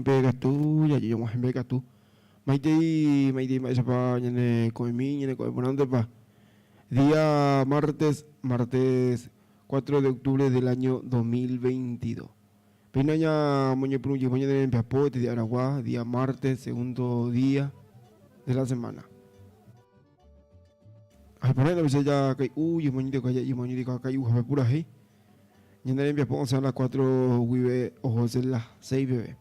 Mbeguekatu, jajog̃uahẽ mbeguekatu. Maitei, maitei mba'éichapa ñane ko'ẽmi, ñane ko'ẽ porãntepa. Día martes, martes 4 de octubre del año 2022. Péina ñamoñepyrũ jeyma ñane rembiapo este día aragua, día martes, segundo día de la semana. Jaiporã péicha jakai'u, ñamoñe'ẽ kai'uhápe purahéi. Ñane rembiapo osẽ a las 4 guive oho hese las 6 peve.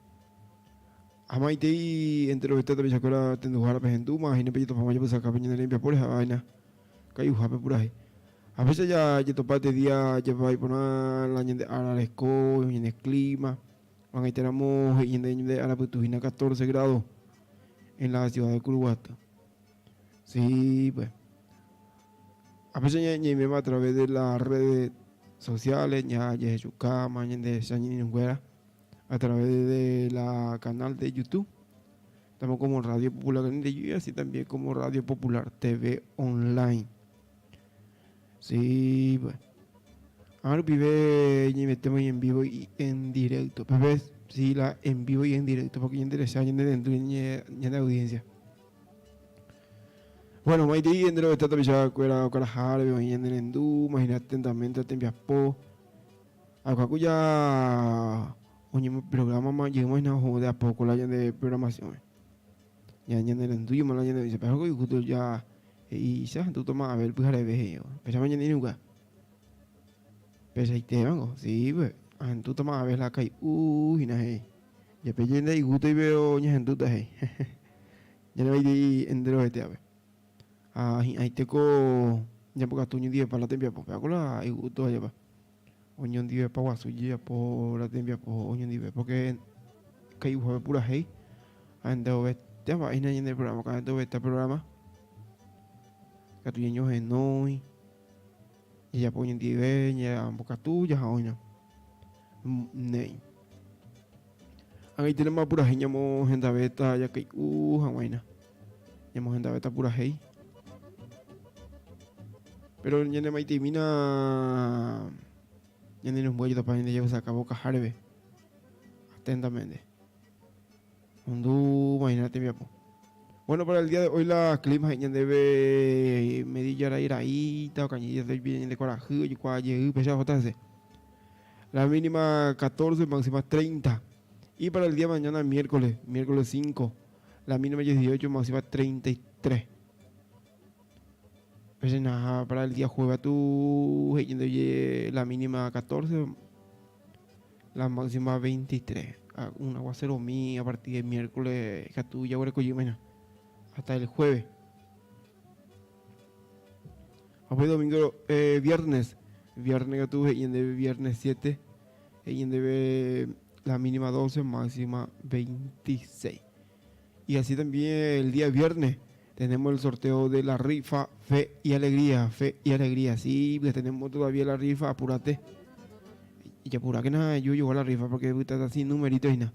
Ha maitei enterovete tapichakuéra tenduhára pehendúma hína pejetopáma japysakápe ñane rembiapo rehe vaina kai'uhápe purahéi. Ha péicha jajetopa este día jepavai porã la ñande ára reko, ñane clima. Ko'ag̃aitéramo he'i ñande ñande ára pytu hína 14 grado en la ciudad de Curuguaty. Sí, pues. A veces ñaiméma a través de las redes sociales, jajehechukáma ñande ñañirũnguéra a través de la canal de YouTube. Estamos como Radio Popular Canindeyú y así también como Radio Popular TV Online. Sí, pues. Ahora rupive ñaimetemos en vivo y en directo. Pues ves, sí, la en vivo y en directo, porque ñanderecha ñande ñande audiencia. Bueno, maitei enterovete tapichakuéra okaraháre oĩ ñane rendu, imagina atentamente tembiapo. Akuaku ja oñemoprogramama jeýma hína oho de a poco la ñande programación. Ya ñane rendu jema la ñande pero ko justo ya he'ícha tu toma Abel pyhareve he'i. Pecháma ñane irũka. Pechaitévango, sí pues. Ahendu toma Abel la kai'u hína he'i. Jepe ñande igústoi pero ñahendúta he'i. Ñane enterovetévape. Ha hi'ãite ko ñambokatu oñondivepa la tembiapo. Péva ko la igústo ajépa. Oñondivepa guasu jejapo la tembiapo oñondive. Pórke kai'uhápe purahéi ha enterovetéva mba'e hína ñande programa. Káda enterovete programa katu ñañohenói, jajapo oñondive, ñambokatu jaha oĩna. Néi. Ag̃aiténema purahéi ñamohendavéta jakai'u hag̃uáina. Ñamohendavéta purahéi. Pero ñanemaiteimína ñane irũmby ojetopa ñande jeguesakávo okaha reve. Atentamente. Ondúva'erã tembiapo. Bueno, para el día de hoy la clima he'i ñandéve medio jarairaíta, okañy ñande kuarahy ojekuaa jey péicha ohóta hese. La mínima 14, máxima 30. Y para el día mañana miércoles, miércoles 5, la mínima 18, máxima 33. Péicha naha para el día jueves tu he'i ñandéve la mínima 14, la máxima 23. Un aguaceromi a partir de miércoles ikatu jaguerekojýma hasta el jueves. Ha upéi domingo, eh, viernes, viernes katu he'i ñandéve viernes 7, he'i ñandéve la mínima 12, máxima 26. Y así también el día viernes tenemos el sorteo de la rifa Fe y Alegría, Fe y Alegría. Sí, pues tenemos todavía la rifa, apúrate. Y apura que nada, yo llevo la rifa porque está sin numerito y nada.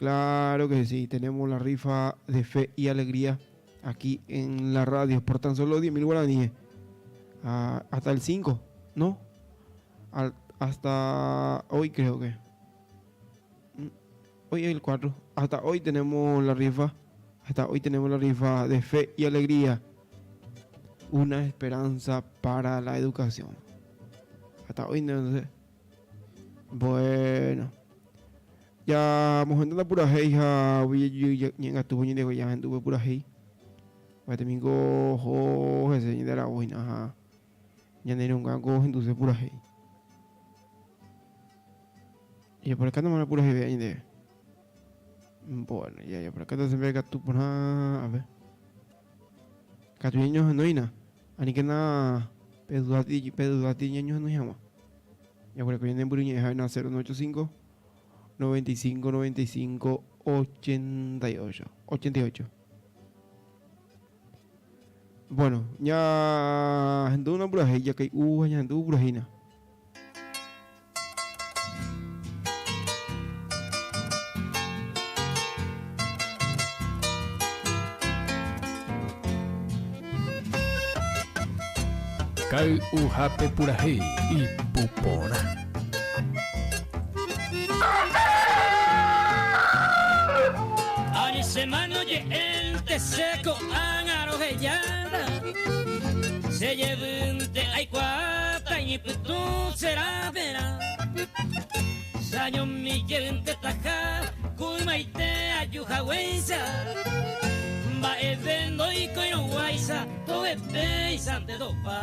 Claro que sí, tenemos la rifa de Fe y Alegría aquí en la radio por tan solo 10.000 guaraníes. Ah, hasta el 5, ¿no? Al, hasta hoy creo que. Mm, hoy es el 4. Hasta hoy tenemos la rifa. Hasta hoy tenemos la rifa de Fe y Alegría. Una esperanza para la educación. Hasta hoy no sé. Bueno. Ja mohendúta purahéi ha ñe'ẽngatúvo ñande jahendu upe purahéi. Mba'ete ningo oho hese ñande aravo hína ha ñane irũnga ko ohenduse purahéi. Japoreka nomás purahéi ñandéve. Bueno, ya japoreka entonces katu porã ave. Katu ñañohenóina. Aníkena pedudati pedudati ñañohenói hag̃ua. Jaguereko ñande mbyryñe'ẽ ha'éna 0985 95 95 88. 88. Bueno, ñahendúna purahéi, jakai'u ha ñahendu purahéina. Kay'uhápe purahéi ipu porã. Je'énte che ko'ág̃a rohejáta, che jevýnte aikuaáta iñypytũ che raperã. Chañomi jeýnte taha ku ymaite aju haguéicha, mba'eve ndoikoirõguáicha tove péichante topa.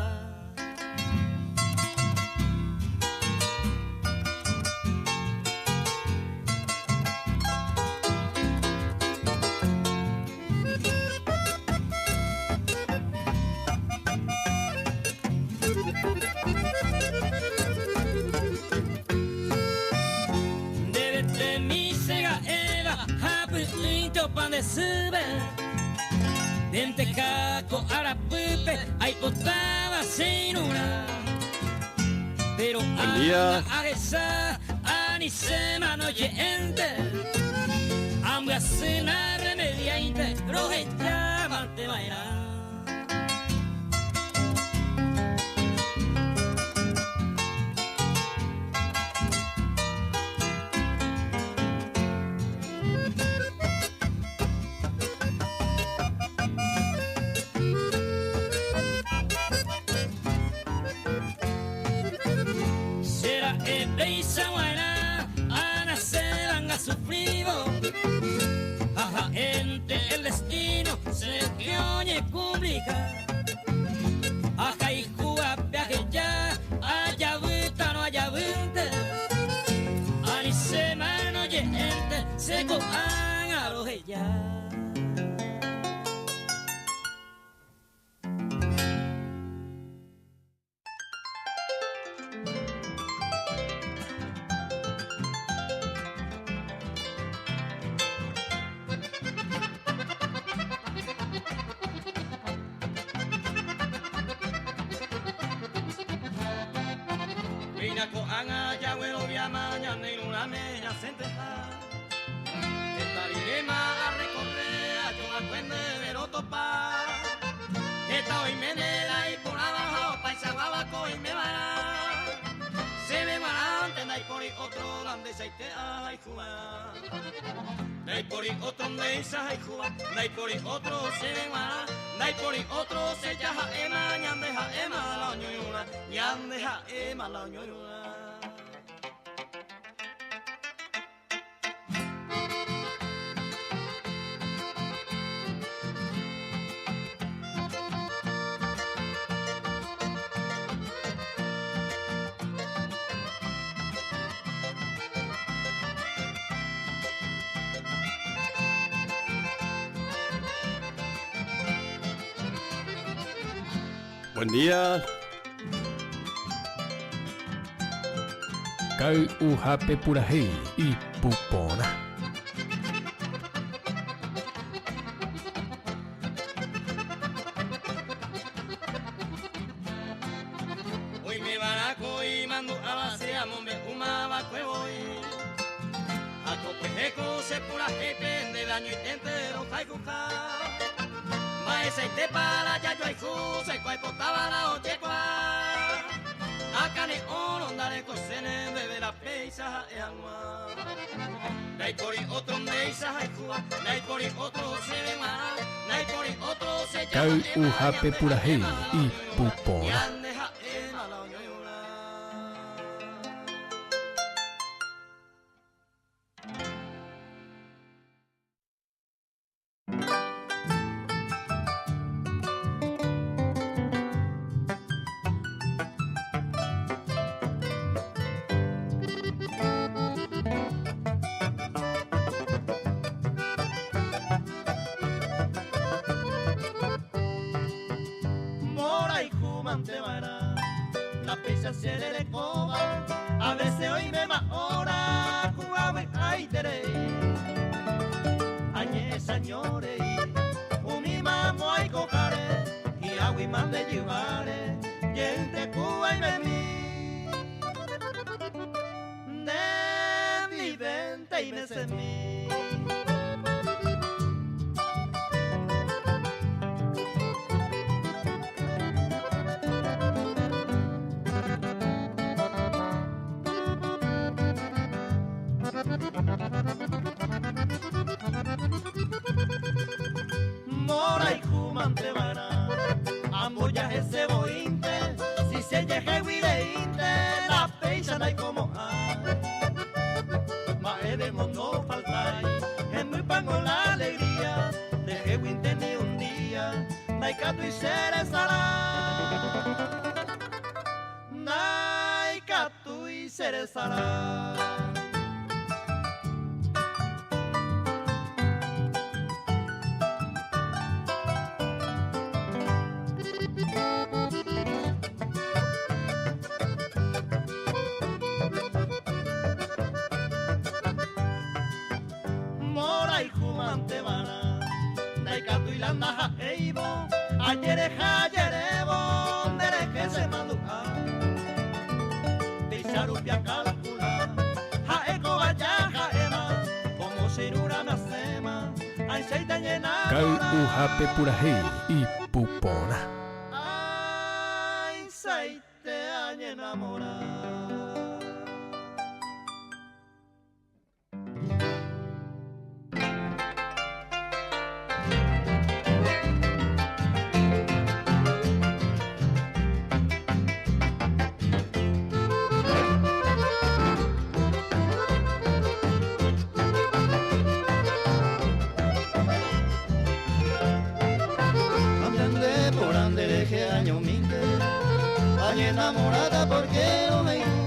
Ko arapýpe aipotáva che irũrã Pero Buen día. ág̃a ahecha ani chémano je'énte Ambyasy narremediáinte rohejávante va'erã. Che ra'e péicha g̃uarã anasẽvanga sufrido ha ha'énte el destino che oñekumplika. Ahayhúvape aheja ajavýtarõ ajavýnte ani che mano je'énte che ko'ág̃a roheja. Péina ko'ág̃a jagueroviáma ñane irũrãme ñasẽnteha. Heta riréma arrekorre ajo'akue ndéve rotopa. Heta oiméne la iporãva ha opaichaguáva ko oimeva'erã. Chéve g̃uarãnte ndaipóri ótro la ndeichaite ahayhúva. Ndaipóri ótro ndéicha ahayhúva, ndaipóri ótro chéve g̃uarã, ndaipóri ótro che jaha'éma, ñande ha'éma la oñoirũrã, ñande ha'éma la oñoirũrã. Buen día. Kay'uhápe purahéi ipu porã. Oime va'erã ko imandu'áva che amombe'úma va'ekue voi. Ha ko kuehe ko che purahéipe nde dañoiténte rohayhuha. Mba'eichaitépa la jajoayhu che ko aipotáva la ojekuaa. Akane'õrõ ndarekosẽne ndéve la péicha ha'e hag̃ua. Ndaipóri ótro ndéicha ahayhúva, ndaipóri ótro chéve g̃uarã, ndaipóri ótro che jaha'éma, Kay'uhápe ñande purahéi ha'éma la ipu porã. Ñande ha'éma la oñoirũrã. Mborayhúmanteva'erã la péicha che rerekóva, a veces oiméma hora ku avy'aiterei. Añe'ẽ chañorei, umi mamo aikoháre, hi'ag̃uima nde jyváre, jeýnte ku aimemi. Nde ndivénte imesẽmi. Cheresarái. Mborayhu mante va'erã, ndaikatúi la ndaha'éivo, ajereha ajerévo nde rehe che mandu'a. Péicha rupi akalkula, ha'e kóva ja ha'éma, como che irũrãme asẽma, anchaite añenamora. Kay'uhápe purahéi ipu porã. Anchaite añenamora. Antende porã nderehe añomínte añenamoráta porque rohayhu.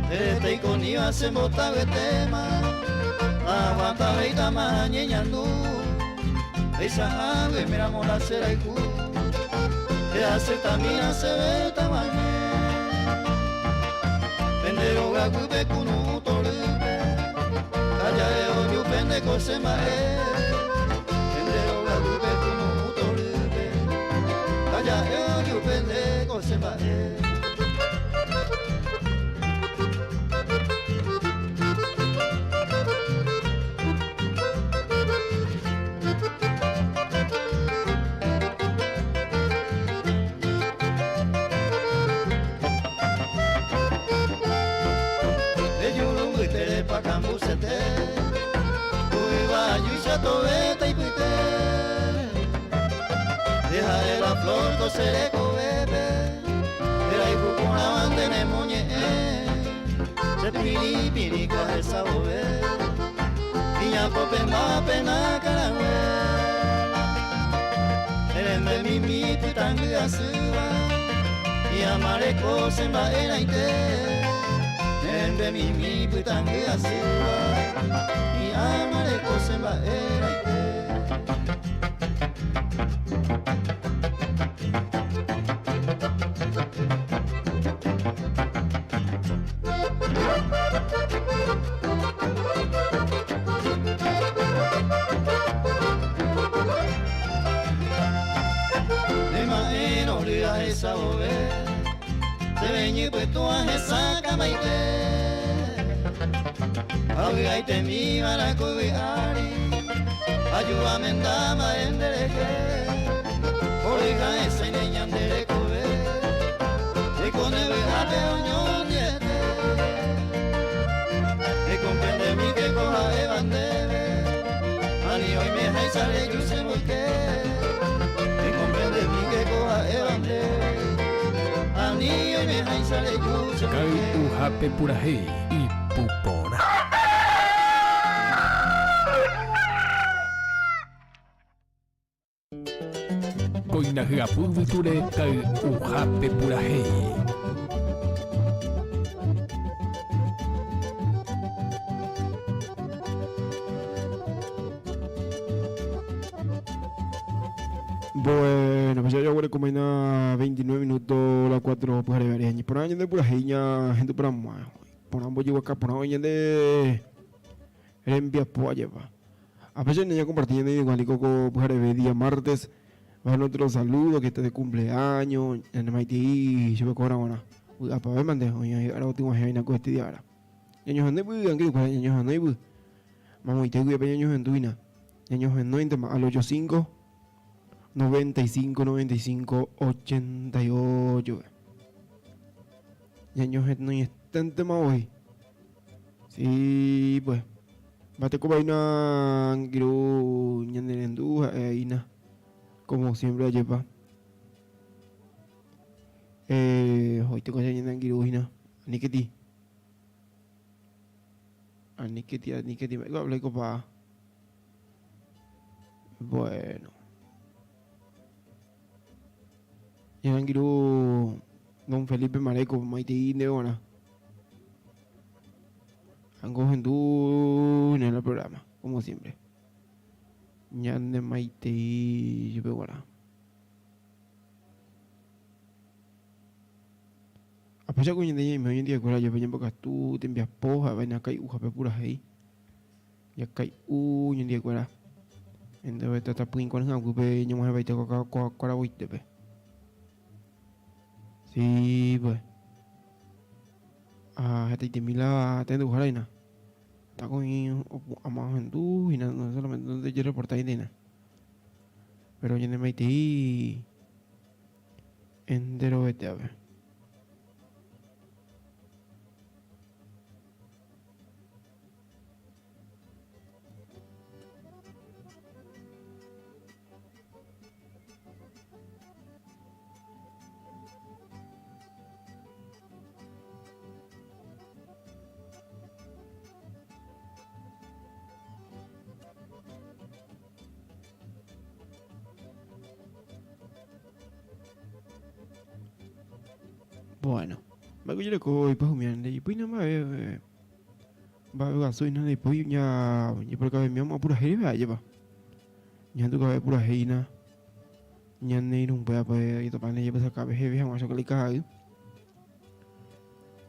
Tereteikoníva che mbotavetéma, aguantavéitama añeñandu. Péicha águi oiméramo la che rayhu, che aceptamína chéve tag̃uahẽ. Pende rogaguýpe kunu torýpe, kaja'e ojupe ndeko che mba'e. Pende rogaguýpe kunu torýpe, kaja'e ojupe ndeko che mba'e. Ejuru mbytere pa kambusete, yva ajúicha tove taipyte. Nde ha'e la flor ko che rekovépe, nderayhu porãva nde nemoñe'ẽ. Che pirĩ pirĩ ko ahesa vove, iñapopemba pe nakarague. Ne rembe mimi pytãngy asýva, hi'ama reko che mba'erãite. Ne rembe mimi pytãngy asýva, hi'ama reko che mba'erãite. Ne ma'ẽ rory ahecha vove, che veñypytũ ahesakãmaite. Avy'aitemíva ko yvy ári, aju amenda mba'e nderehe. Horyha hesãi ñande rekove, Jaikóne vy'ápe oñondiete. Ekomprendemi che ko ha'éva ndéve, ani oimeháicha reju che mboyke. Ekomprendemi che ko ha'éva ndéve, ani oimeháicha reju che mboyke. Kay'uhápe purahéi ipu porã. Kóina hyapu yvytúre kay'uhápe purahéi. Bueno, pues ya yo como una 29 minutos la 4 pues arriba por año de purahéi ña gente por amua por ambos llego acá por año de rembiapo ajépa. Apecha ñaña compartí ñande igualico ko pyhareve día martes. Va nuestro saludo que esté de cumpleaños, ñane maitei chupe ko ára Vy'apavẽ mante oĩ ára otyguahẽ ko este día ára. Ñañohenói py angirũkuéra ñañohenói py. Mamoite guive ñañohendúina. Ñañohenóintema al 85 95 95 88. Ñañohenoietentema voi. Sí, pues. Bate vaina angirũ ñane rendu ha'e como siempre ajépa. Eh, hoy tengo ñane angirũ hína. Aníketi. Aníketi, aníketi. Me habla copa. Bueno. Ñane angirũ. Don Felipe Mareco, maitei ndéve g̃uarã. Ango ohendu ñane programa, como siempre. Ñane maitei chupe g̃uarã. Apéicha ko ñande ñaime oñondive jepe ñembokatu tembiapo ha'éva ñakai'uhápe purahéi. Jakai'u oñondivekuéra. Entonces tatapỹi kuarahy'ãguýpe ñag̃uahẽvaite ko kuaravoitépe. Sí, pues. Ah, hetaitemi la tenduhára hína. Está oĩ opu'ãma ohendu hína, no solamente ndojereportáinte hína. Pero ñanemaitei enterovete ápe. Bueno, mba'éiko jareko ipyahumi nde ipýina mba'e mba'e guasu ina ndaipói ña ñeporkavemiamo apurahéi reve ajépa. Ñahendukave purahéi hína ñane irũnguérape itopáne jepysaka heve hag̃ua chokoli ka'ay.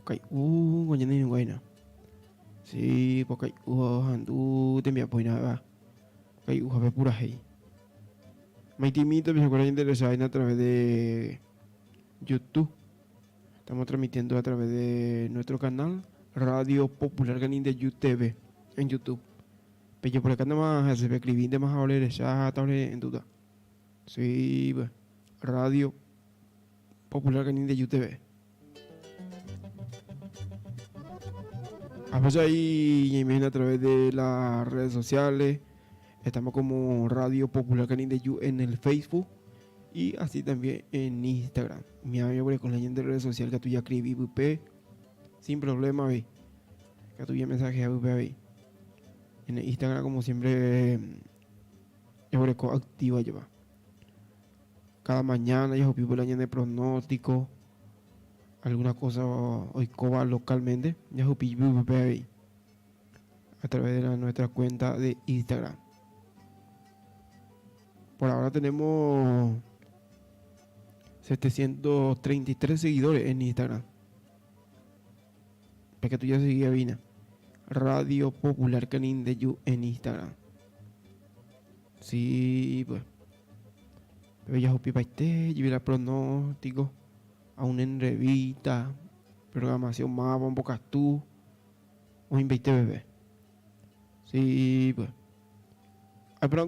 Okai'u ko ñane irũnguéra hína. Sí, okai'u ohendu tembiapo hína ha'éva okai'uhápe purahéi. Maitimínte pehekuéra ñanderecha hína a través de YouTube. Estamos transmitiendo a través de nuestro canal Radio Popular Canindeyú TV en YouTube. Pejeporekántema hese, peescribíntema ha orerecha ha orehendúta. Sí, pues. Radio Popular Canindeyú TV. A ahí ñaime a través de las redes sociales. Estamos como Radio Popular Canindeyú en el Facebook y así también en Instagram. Mi amigo con la gente de redes sociales que tú ya escribí VP sin problema, ve. Que tú ya mensaje a VP, En el Instagram, como siempre, es activa lleva. Cada mañana ya por la de pronóstico, alguna cosa hoy coba localmente, ya VP a través de nuestra cuenta de Instagram. Por ahora tenemos 733 seguidores en Instagram. Para que tú ya seguías, Vina. Radio Popular Canindeyú en Instagram. Sí, pues. Pero ya paite, llevé pronóstico, a una entrevista, programación más, bocas tú, o invité bebé. Sí, pues. Ay, pero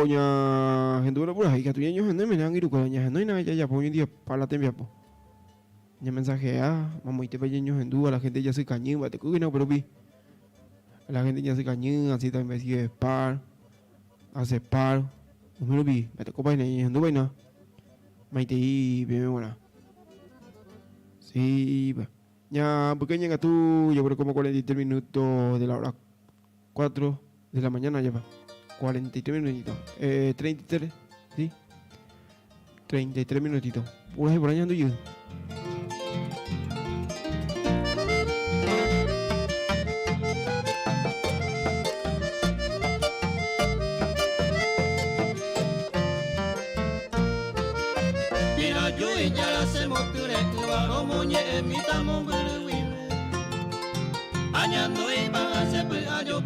ña gente por ahí, que tú ña gente me nan iru ña gente no ya ya po día para la tembia po. Ña mensajea, vamos y te vaya ño gente a la gente ya se cañí, bate no, pero vi. La gente ya se cañí, así también sigue par, hace par. Número vi, bate copa ña gente vaina. Maite y bien buena. Sí, pues. Ya, porque llega tú, yo creo como 43 minutos de la hora 4 de la mañana ya va. 43 minutitos. 33, ¿sí? 33 minutitos. Por ahí, por ahí ando yo. Mira yo y ya la hacemos Añando iba se yo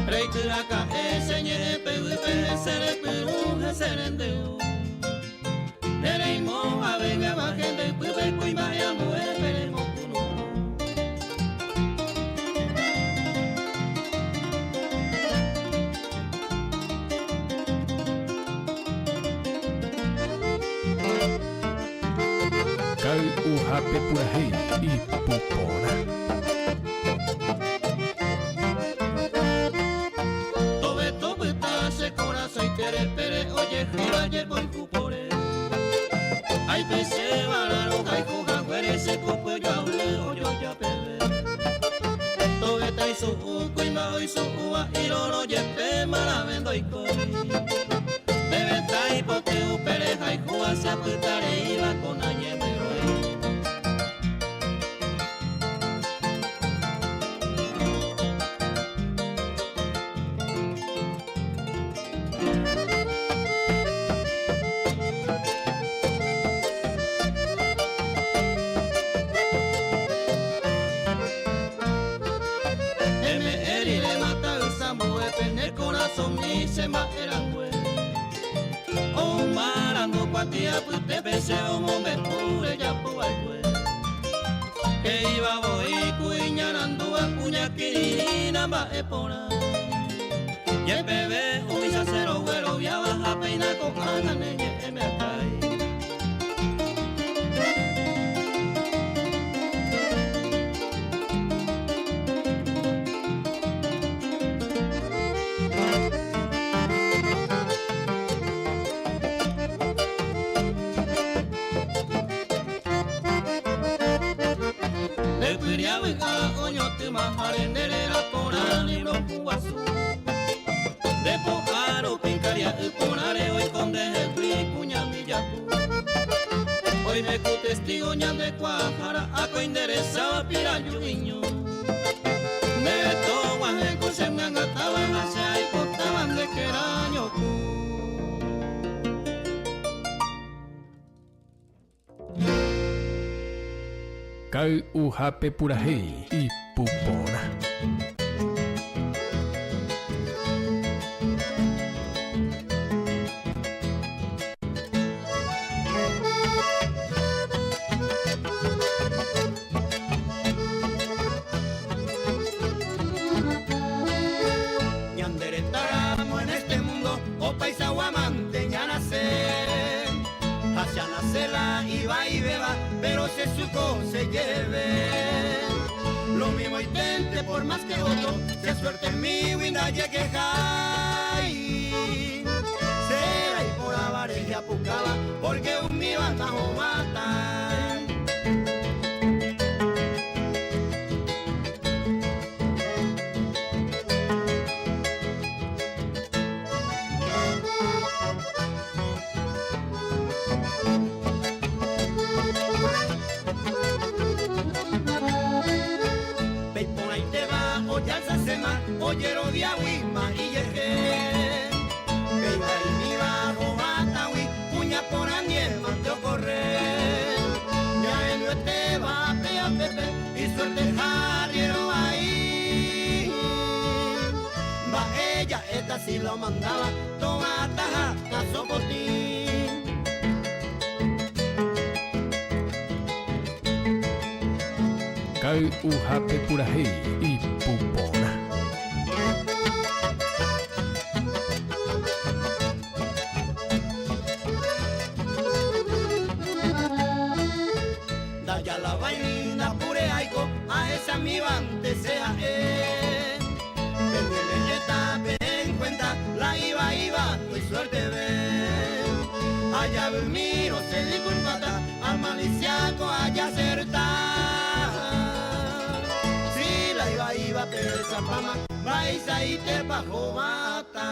Reikiraka ese ñe pe pe sere peru serendeu Nereimo a venga bajende pupe kuima ya mue pere mokunu Kai uhape purahéi ipuporã. Tobe topyta che corazoitere pere ojehýva jepoyhupore Ay pese vararo hayhuhaguére che kupy joavy ojojapeve Tobe taisu'u kuimba oisu'úva iroro jepe marave ndoikói Bebe taipoty upere hayhúva mba'erangue. Omarandu kuatia apytépe che omombe'u rejapo va'ekue. He'íva voi ku iñarandúva kuña kirirĩna mba'e porã. Jepeve umi saserogueroviáva ha péina ko'ág̃a ne ñe'ẽme akái. Ndepyria vy'a oñotỹma ha nde réra porã libro guasu. Nde po'a rupi karia'y porãre oiko ndehegui kuñami japu. Oime ku testigo ñande kuaahára akói nde resáva piraju iñu. Nde toguahẽ ko che myangatáva ha che aipotáva nde kéra ñoku. Kay'uhápe purahéi ipu porã. Ñande retáramo en este mundo opaichagua mante ñanase. Hacia nace la iba y beba, pero se suco se lleve. Lo mismo intente por más que otro, si suerte en mi winda llegue jai. Será y por avareja pucaba, porque un mi banda mata. Peiporãitéva ojalsasema ojeroviáguima ijehe. Peivaimíva hovatagui kuña porãndiémante okorre. Ñahenduetéva pe apépe isuerte jarriero vai. Mba'e ja'éta si la omandáva tovataha káso potĩ. Kay'uhápe purahéi ipu porã. Ndajalavái ndapure'áiko ahechamívante che ha'e. Pende me'ẽta peẽ en cuenta la ivaíva toisuerteve. Ajavymírõ che disculpata amaliciáko ajaserta. Si la ivaíva pehechapáma mba'eichaitépa hováta.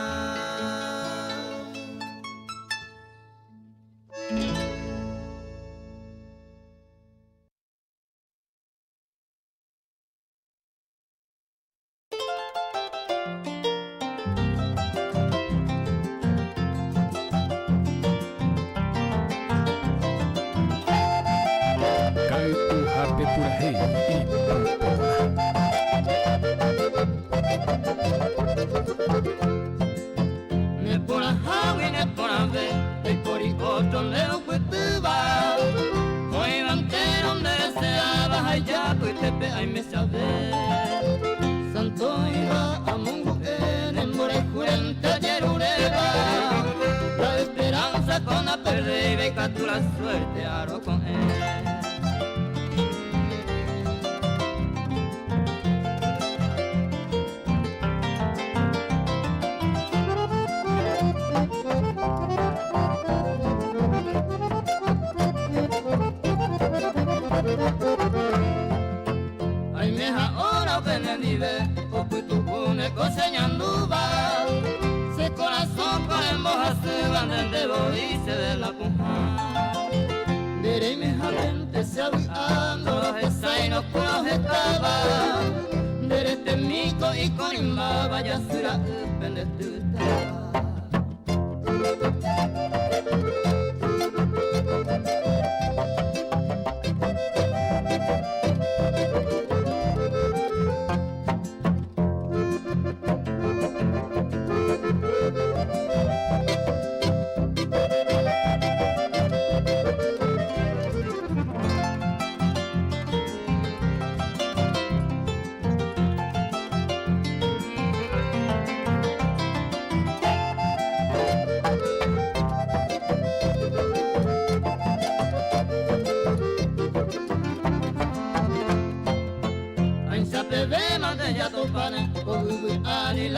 Kay'uhápe purahéi ipu porã. Neporãhágui neporãve, ndaipóri ótro nde rupytýva. Oĩvantérõ nde reseáva ha ijapytépe aime chave. Santo oĩva amongu'e ne mborayhúrente ojeruréva. La esperanza ko naperdéiva ikatu la suerte aroko'ẽ. Aimeha hora upe nendive opytu'úne ko che ñandúva. Che korasõ ko rembohasýva ndende voi chéve la pohã. Nde reimehápente che avy'a ndorohesáirõ ku rohekáva. Nde retemíko ikorĩmbáva jasy ra'ýpe nde tyta.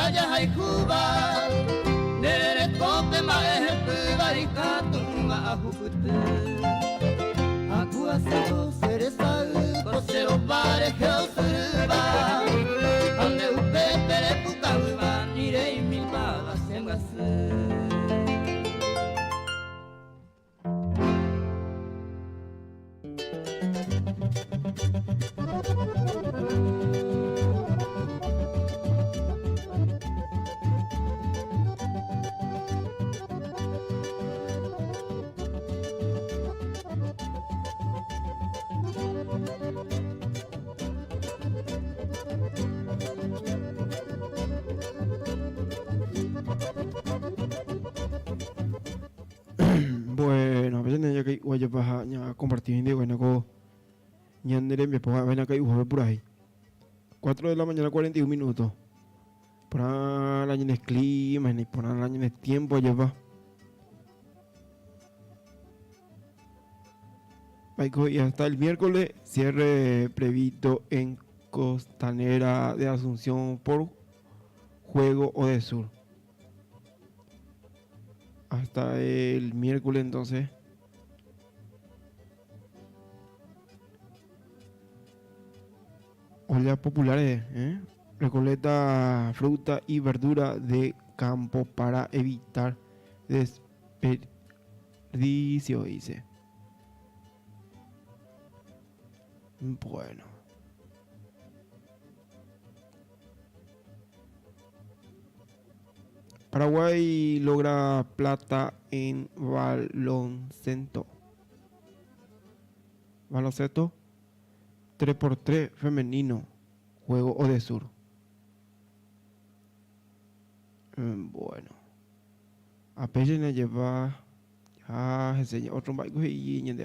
La jahayhúva Nde rekópe mba'e hepýva ikatúva ahupyty Aku asývo che resay ko che rova rehe osyrýva Ha nde upépe repukavýva ni reimímbava chembyasy. Bueno, a veces ña kai guayapaja ña compartir hindi bueno ko ñande rembiapo ha vaina kai uhape purahéi. 4 de la mañana 41 minutos. Porã la ñane clima, ni porã la ñane tiempo ajépa. Paiko y hasta el miércoles cierre previsto en Costanera de Asunción por Juego Odesur. Hasta el miércoles entonces. Ollas populares, ¿eh? Recoleta fruta y verdura de campo para evitar desperdicio, dice. Bueno. Paraguay logra plata en baloncesto. Baloncesto 3x3 femenino. Juego Odesur. Bueno. Apenas lleva ya enseña otro barco y ñande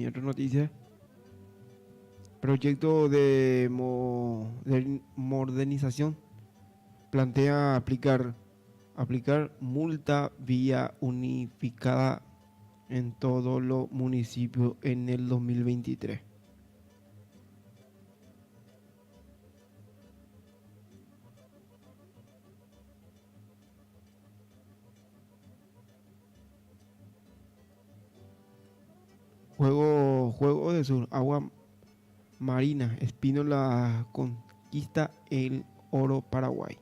otra noticia. Proyecto de modernización plantea aplicar aplicar multa vía unificada en todos los municipios en el 2023. Juego, juego de sur, agua marina, Espínola conquista el oro Paraguay.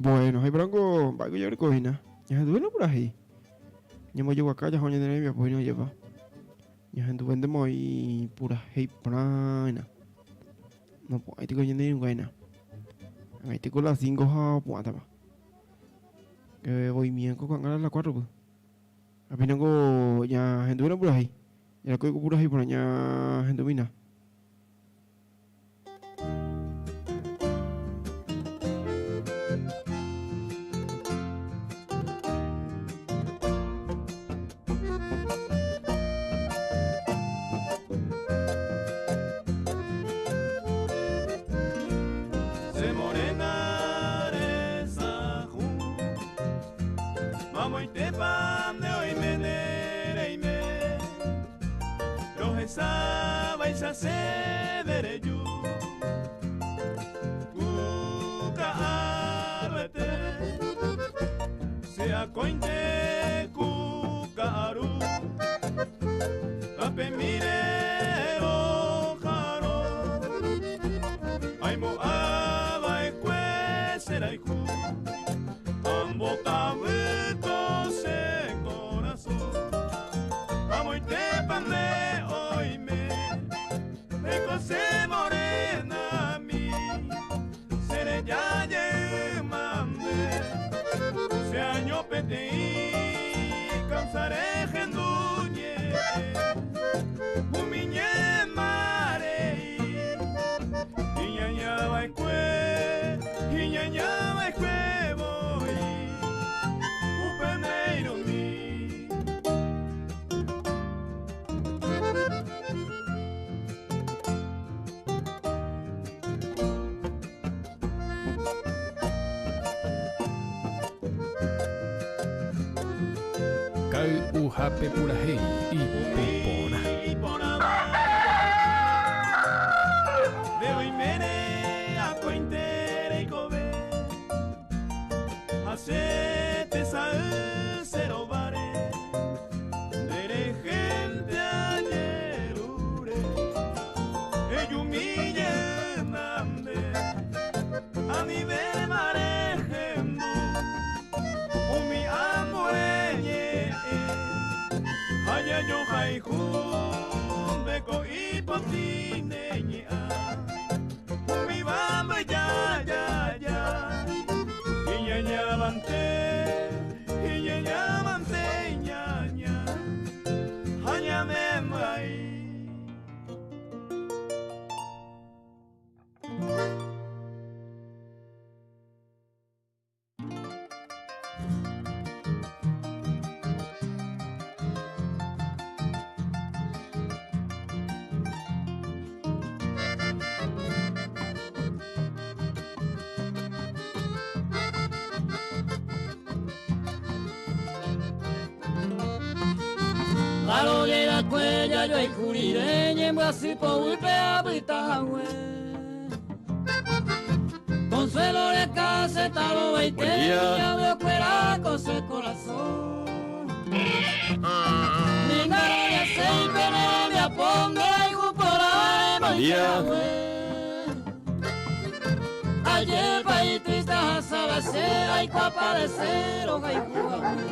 Bueno, hay bronco, va a llevar cojina. Ya se duele por ahí. Ya me llevo acá, ya joña de mi pues no lleva. Ya gente vendemos ahí pura hey prana. No, pues ahí te coño de un Ahí te con las 5 ja, pues anda Que voy bien con ganas las 4 pues. Apenas go ya gente buena por ahí. Ya cojo por ahí por allá gente mina. Se morena resajú, mamoite pam de hoy menereime, rojesa baisa se dereyu, kuka aruete, sea cointe kuka aru, kape mire ojaro, ay mo aba ecuesera iju, ambotabuto se corazón, amoite pan de oime, me se morena mi, sere ya ye mande, se año pete causaré genduñe, umiñe mare, y ya ya va Kay'uhápe purahéi ipu porã. Rire ñembyasy poguýpe apytahague Consuelo reka setarovaite ñaveokuéra ko che corazón. Nindarojaséipe ne rembiapo nderayhu porã remoingehague Ajépa itriste ahasava che aikuaaparese rohayhu hague.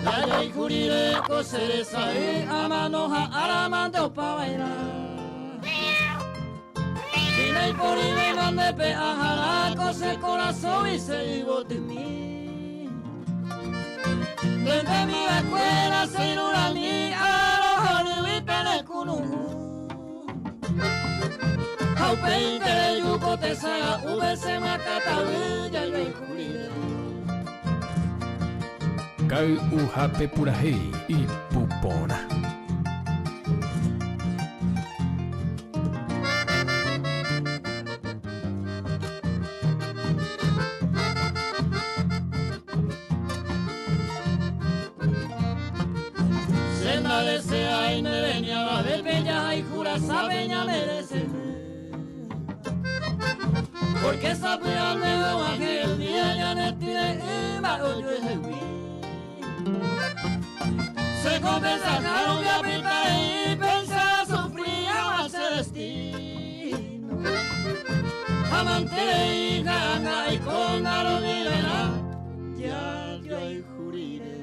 Jajaihurire ko che resay amano ha áramante opava'erã. Sinaiporivéma ndepe ahara ko che korasõgui che yvotymi. Ndentemivakuéra che irũrami arohorýgui pene kunu'ũ. Ha upéinte reju ko tesaga'úpe che myakãtavy jajaihurire. Kay'uhápe purahéi ipu porã. Che ndadeseái ne reñavavépe jahayhu rasápe ñamereceme. Porque sapy'ánte og̃uahẽ el día ñanetyre'ỹva ojuehegui. Se compensajaron mi apytarei pensa sufría che destino. Amanterei ha'anga aiko ndaroviverã jajayhu rire.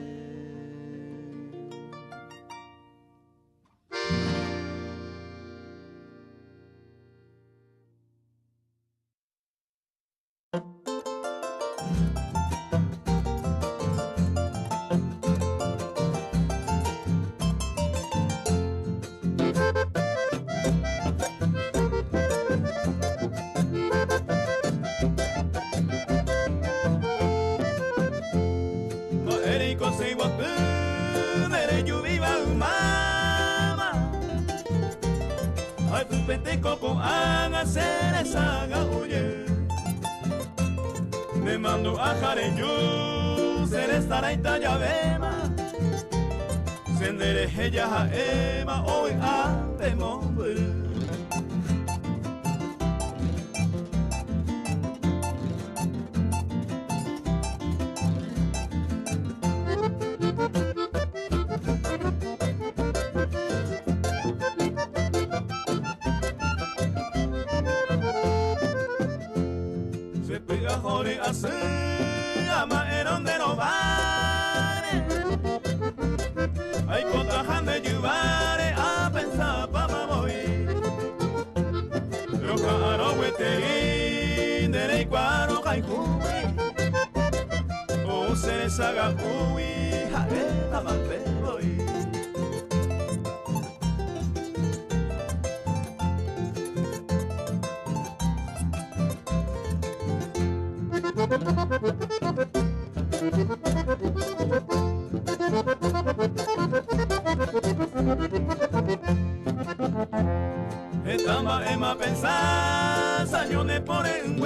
ma pensar sañone por el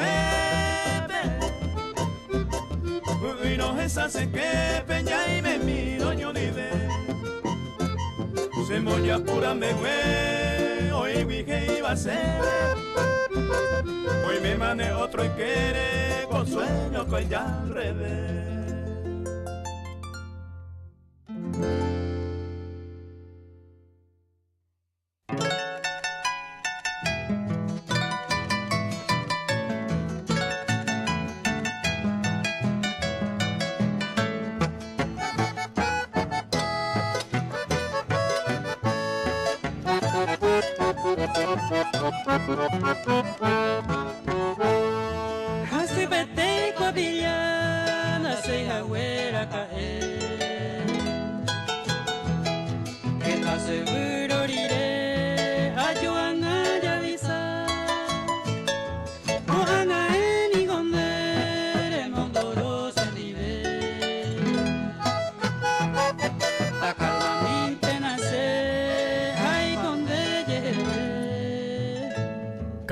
Uy no esa se que peña y me miro yo ni de Se moya pura me güey hoy dije iba a ser Hoy me mane otro y quiere con sueño con ya al revés.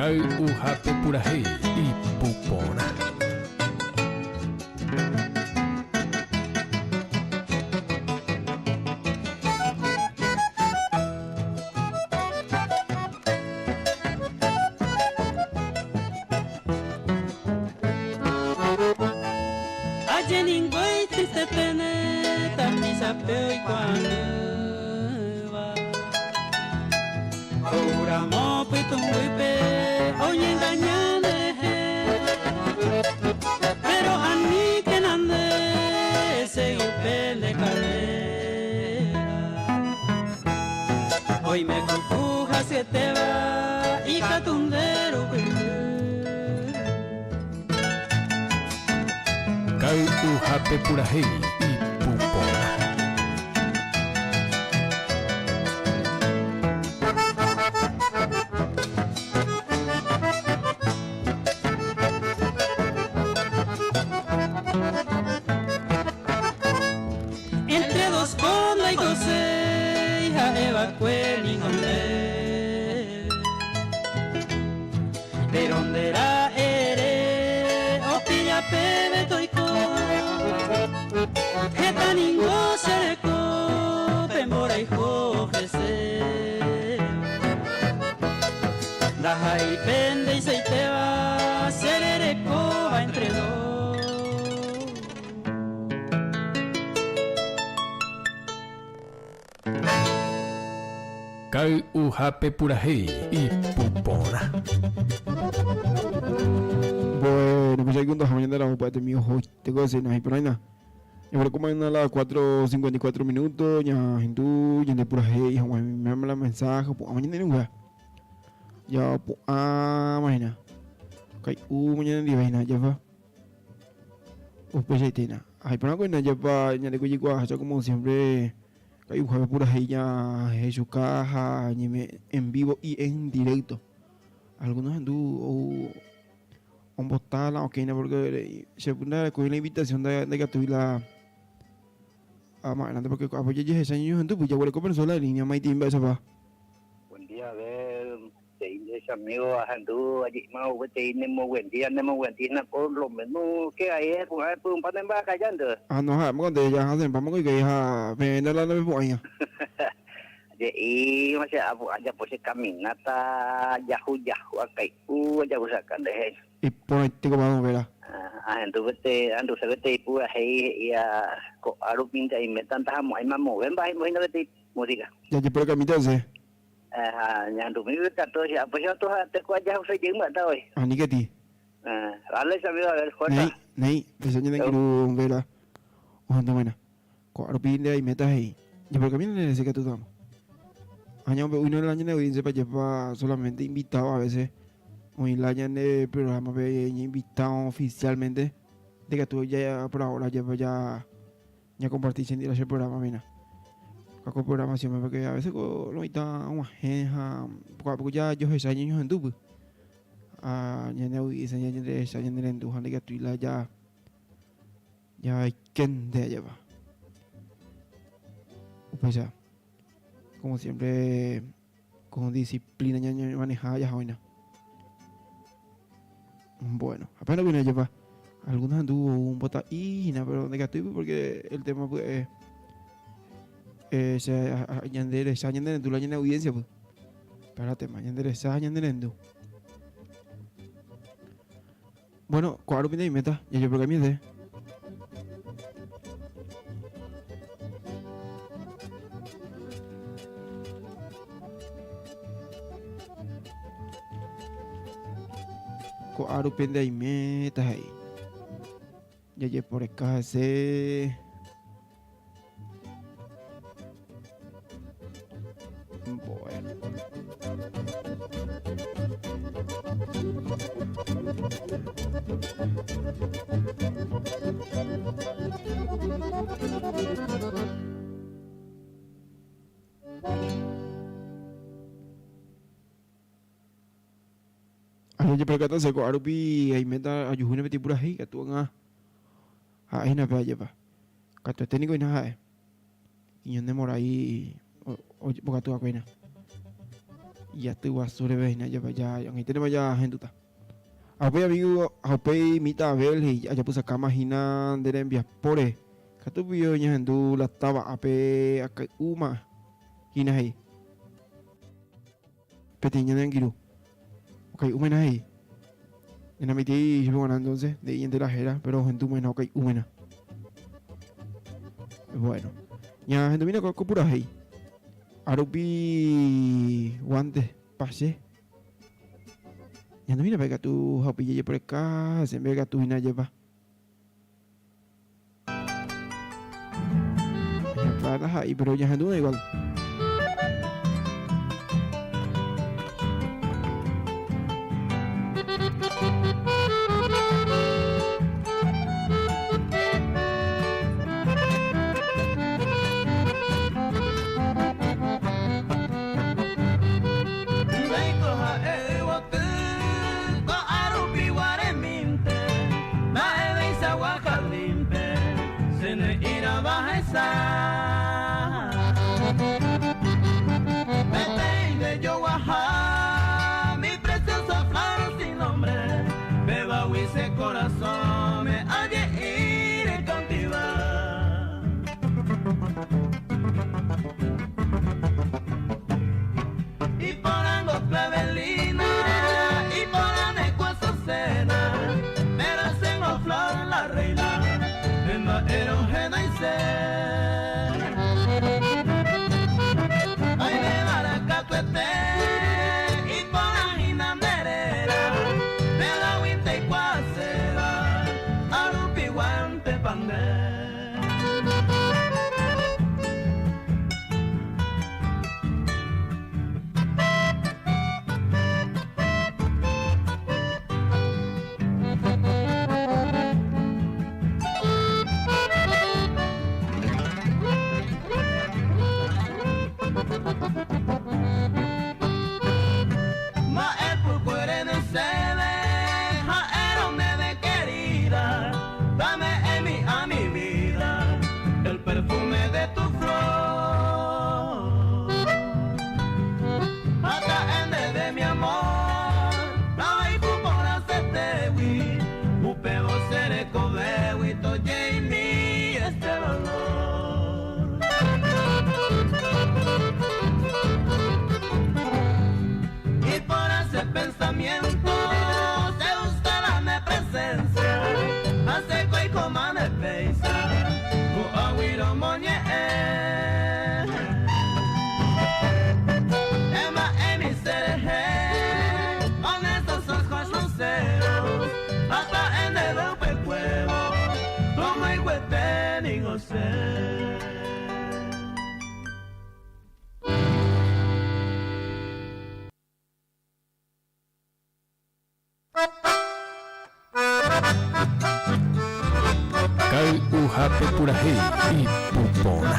Kay'uhápe purahéi ipu porã. Kay'uhápe purahéi ipu porã. Entre dos con la y hija evacue ningún Pero donde era ere o pilla pebe toiko Jeta ningo sereko pembora hijo ofrece Daja y pende y se te va serereko va entre dos. Kay'uhápe purahéi ipu porã. Bueno, pues hay que mañana la opa de mi ojo, te goce, no hay por ahí nada. Y ahora como a las 4.54 minutos, ya hindú, ya de purahéi, ya me manda mensaje, pues mañana no voy. Ya pues ah, mañana. Kay'u mañana di vaina, ya va. Upeichaite Ay, pero no ya pa ñande kojekuaa como siempre Kay'uhápe purahéi jahechuka ha ñeme en vivo y en directo. Algunos hendu ou ombota la okẽina porque che ndarekói la invitación ndaikatúi la ama'erãnte porque ko'ápe jajehecha ñañohendúpy jaguereko persona en línea maitei mba'éichapa. Buen día, a ver, te'i che amigo ahendu aje'íma guetei nemoguendi ha nemoguendína por lo menos que ae pu'ã epy'ũmba ne mba'akaya nde. Ah, no, ha'éma ko nde ja hasẽmbáma ko ikai ha peẽ nde la ndapepu'ãiha. Aje'íma che apu'ã ajapo che caminata jahu jahu akai'u ajapysaka nde he'i. Iporãite ko mano vera. Ahendu peteĩ, ahenduse peteĩ purahéi he'íva ko'a rupínte aiméta ndahamo'ãi mamove mba'e peteĩ música. Jajeporekamíta hese. Ha ñandumi katu che apo che atu teko ajahuse jey mba'éta voi. Aníketi. Dale che amigo, a ver, fuerza. Néi, néi, péicha ñane angirũ Vera ohendu va'erã. Ko'a rupi nde aiméta he'i. Japorekamína nde rese katu tamo. Ha ñamombe'úina la ñane audiencia pajépa solamente invitado a veces oĩ la ñane programa-pe ñainvitado oficialmente nde katu ja por ahora jepe ja Ñakomparti chendive la che programa mina. Ko programación porque a veces ko lo mitã og̃uahẽ ha poco ya johecha ñañohendúpy. Ha ñane audiencia ñanderecha ñanerendu ha ndaikatúi la ja jaikénte ajépa. Upéicha, como siempre, con disciplina ñañemaneha jaha oĩna. Bueno, apenas viene lleva algunas anduvo un botaí, pero negativo porque el tema pues se ñandere, sa ñandere la ñande audiencia pues. Espérate, ma ñandere, sa ñandere Bueno, cuadro pinta y meta, ya yo por de. Ko'árupi nde aiméta he'i. Jajeporeka hese. Bueno. Ajejeperekata ko'a rupi aiméta ajuhúne peteĩ purahéi katu ág̃a ha'e hína pe ajépa. Katuete niko hína ha'e. Iñonemorai ojepokatu va'ekue hína. Ijaty guasu reve hína ajépa ja ag̃aiténema jahendúta. Ha upéi amigo ha upéi mitã Abel he'i ajapysakáma hína nde rembiapóre. Katu pio ñahendu la táva ápe akay'úma hína he'i. Peteĩ ñane angirũ. Okai'úmena he'i. Ñanamítei chupe g̃uarã entonces, nde'i ñande la héra, pero ohendúmena okai'úmena. Bueno, ñahendumína ko purahéi. Arupi guante pache. Ñahendumína pe katu ha upi jajeporeka, hese katu hína jepa. Aña pero ñahendúna igual. Kay'uhápe purahéi ipuporã.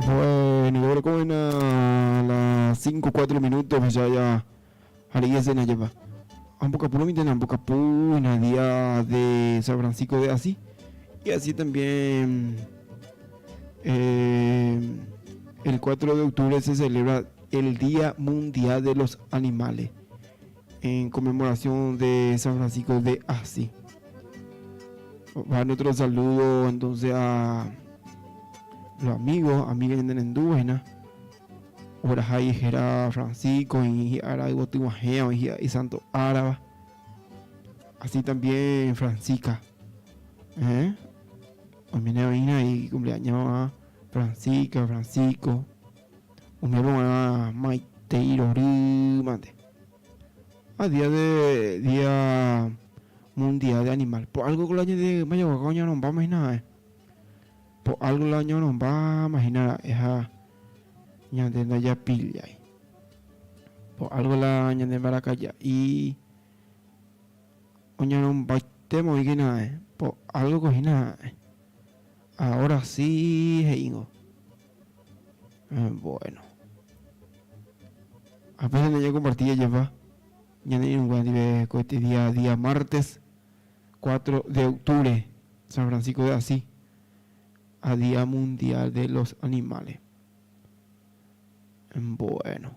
Bueno, y ahora como en a las 5 4 minutos, pues ya ya haría cena lleva. Ampocapu no mienten Ampocapu en el día de San Francisco de Asís. Y así también eh, el 4 de octubre se celebra el Día Mundial de los Animales en conmemoración de San Francisco de Asís. Va nuestro saludo entonces a los amigos, amigas de Nendújena. Orajai Jera Francisco y Araigo Tihuajea y Santo Áraba. Así también Francisca. ¿Eh? y cumpleaños a Francisca, Francisco. Un a Maite mande. A día de día mundial de animal. Por algo con el año de mayo coño no va a imaginar. Eh. Por algo el año no va a imaginar esa ñande ya pilla. Por algo la ñande maracaya y oña no va temo y que nada, eh. Por algo cogina. Eh. Ahora sí, heingo. Eh, bueno. Apenas ya compartí ya va. Ya ni un este día, día martes 4 de octubre, San Francisco de Asís, a Día Mundial de los Animales. Bueno.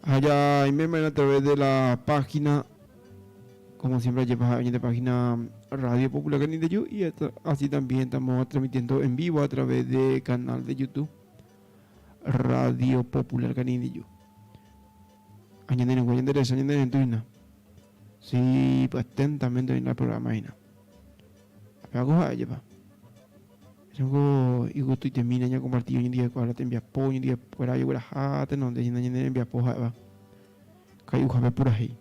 Allá y me a través de la página, como siempre, lleva de página Radio Popular Canindeyú y así también estamos transmitiendo en vivo a través de canal de YouTube Radio Popular Canindeyú. Añaden en en tuina. Sí, pues atentamente en el programa ina. Apago a lleva. Tengo y gusto y termina ya compartido en día cuál te envía po en día fuera yo la jate no de ña envía po va. Cayu jabe por ahí.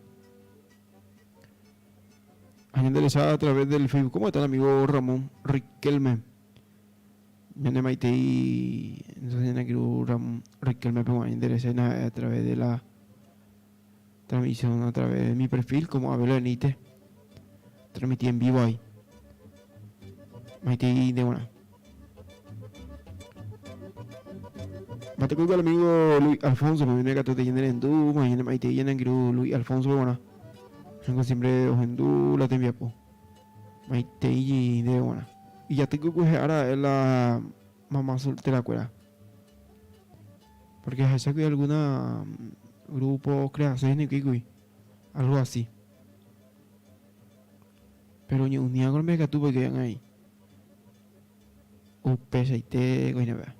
Añádele a través del Facebook. ¿Cómo está el amigo Ramón Riquelme? Ñane maite y entonces ñane quiero Ramón Riquelme pero a través de la transmisión a través de mi perfil como Abel Benítez. Transmití en vivo ahí. Maite de una. Mate con el amigo Luis Alfonso, me viene a te llenen en du, mañana maite llenen Luis Alfonso, bueno. Tengo siempre ojendú la te po. Maite y de buena. Y ya tengo que ahora es la mamá soltera cuera. Porque esa que alguna grupo creaciones que algo así. Pero ni un día con me tuve que ahí. Upe coina vea.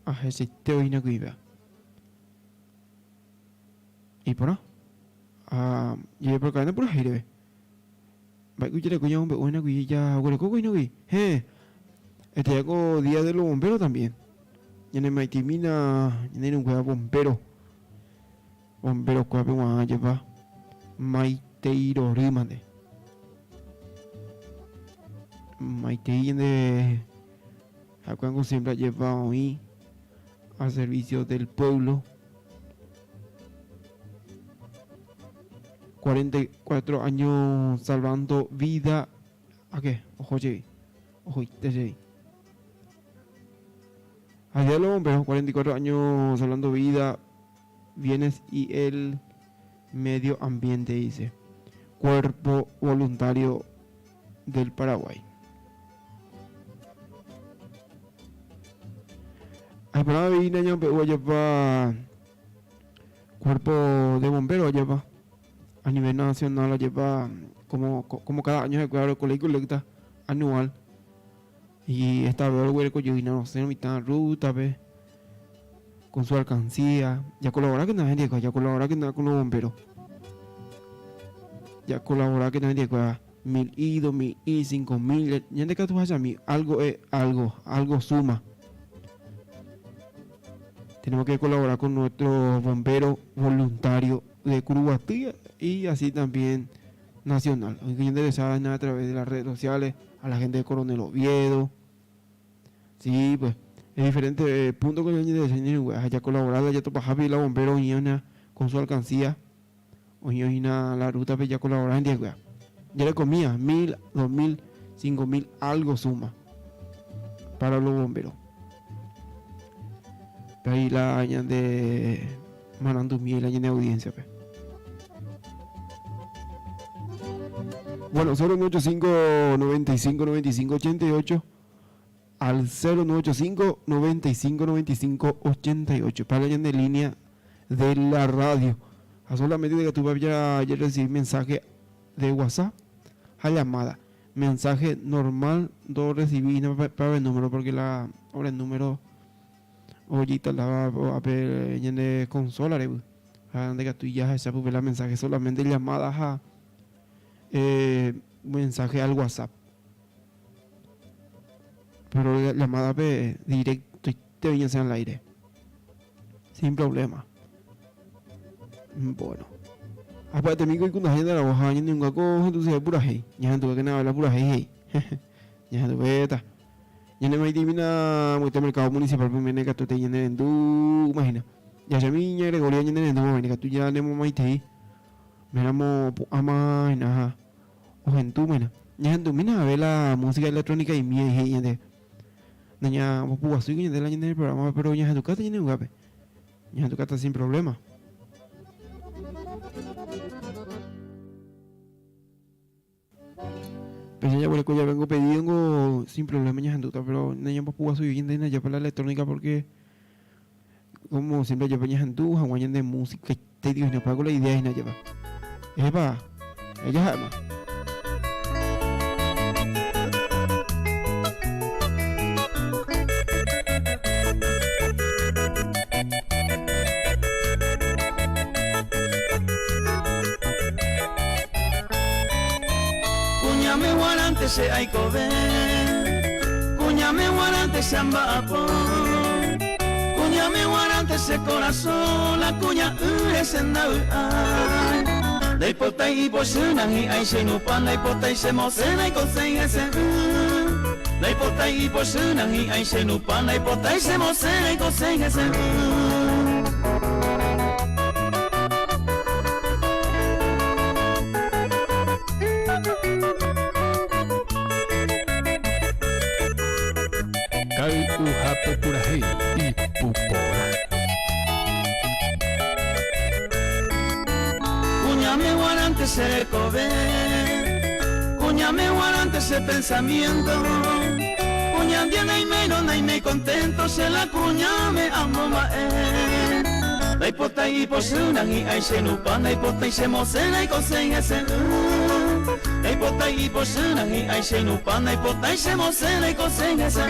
A te oina kuiba. Y por no. Ah, y por acá no por aire. Va a coño hombre, buena kuy ya, huele coco y no kuy. Je. Este hago día de los bomberos también. Ya no me timina, ya no un bombero. Bombero cuape guan lleva. Maiteiro rimande. Maite de Acuango siempre lleva hoy a servicio del pueblo. 44 años salvando vida. ¿A qué? Ojo, che. Ojo, te Allá los bomberos, 44 años salvando vida, bienes y el medio ambiente, dice. Cuerpo voluntario del Paraguay. Ay, para lleva cuerpo de bomberos lleva a nivel nacional lleva como, como cada año se cuida colegio colecta anual y esta vez el hueco yo no sé mitad ruta ve con su alcancía ya colabora que nadie ya colabora que nada con los bomberos ya colabora que nadie mil y 2000 y 5000 ya de que tú a mí algo es algo algo suma tenemos que colaborar con nuestros bomberos voluntarios de Curuguatí y así también nacional. Aunque interesada a través de las redes sociales, a la gente de Coronel Oviedo. Sí, pues. Diferente punto ko ñande ha ja colaborar la jatopahápe la bombero oĩva con su alcancía oĩva hína la ruta pe ja colaborar hendive. Jarekomía 1000, 2000, 5000 algo suma para los bomberos. Ahí la ñande marandumi la ñande audiencia pe. Bueno, 0985 95 95 88 al 0985 95 95 88 para la ñande línea de la radio. A solamente de que tú vayas a recibir mensaje de WhatsApp a llamada. Mensaje normal no recibí no para el número porque la ahora el número ahorita la a ver consola donde que tú ya esa la mensaje solamente llamadas a mensaje al WhatsApp. Pero la llamada directo y te viene al aire. Sin problema. Bueno. Aparte, mi con una gente la hoja, ni nunca coge, entonces pura hey. Ya gente que nada habla pura hey. Ya gente beta. Ya no me dimina mucho mercado municipal pues mene que tú te llenes en tu imagina. Ya se mi Gregorio llenen en tu imagina que tú ya le mamá y te. Miramos ama na o en tu mena. Ya en tu mina a ver la música electrónica y mi hey de. Naña vos pugasu que de la del programa pero ya en tu casa llene un gape. Ya en tu casa sin problema. Pero ya bueno, ya vengo pedido sin problema ya en pero naña vos pugasu y de ya para la electrónica porque como siempre yo peña en tu de música te digo no pago la idea y no lleva. Epa, ella ama. Cuñame guarante se aikobe, cuñame guarante se ambapo, cuñame guarante se corazón, la cuña ure senda Dai potai ipo shuna hi ai se nupan, dai potai se mosena i kosei ese Dai potai ipo shuna hi ai se nupan, dai potai se mosena i kosei ese Kai uhape purahéi ipuporã. Cuñame guarante se recove, cuñame guarante ese pensamiento, cuña bien y menos y me contento, se la cuñame amo mae. Dai potai ipo shuna hi ai se nupan, dai potai se mosena i kosei ese Dai potai ipo shuna hi ai se nupan, dai potai se mosena i kosei ese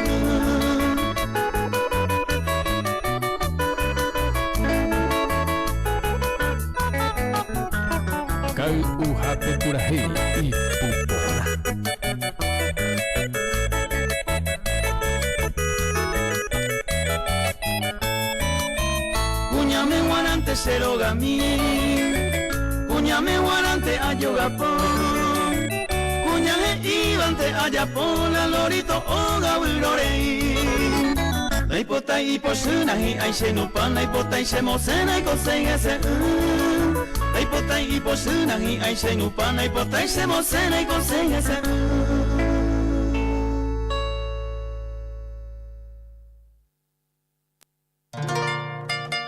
Kai uhape purahéi ipuporã. Cuñame guarante serogami, cuñame guarante ayogapo, cuñame ibante ayapo, la lorito oga wirorei. Dai potai ipo shuna hi ai se nupan, dai potai se mosena i kosei ese Dai potai ipo shuna hi ai se nupan, dai potai se mosena i kosei ese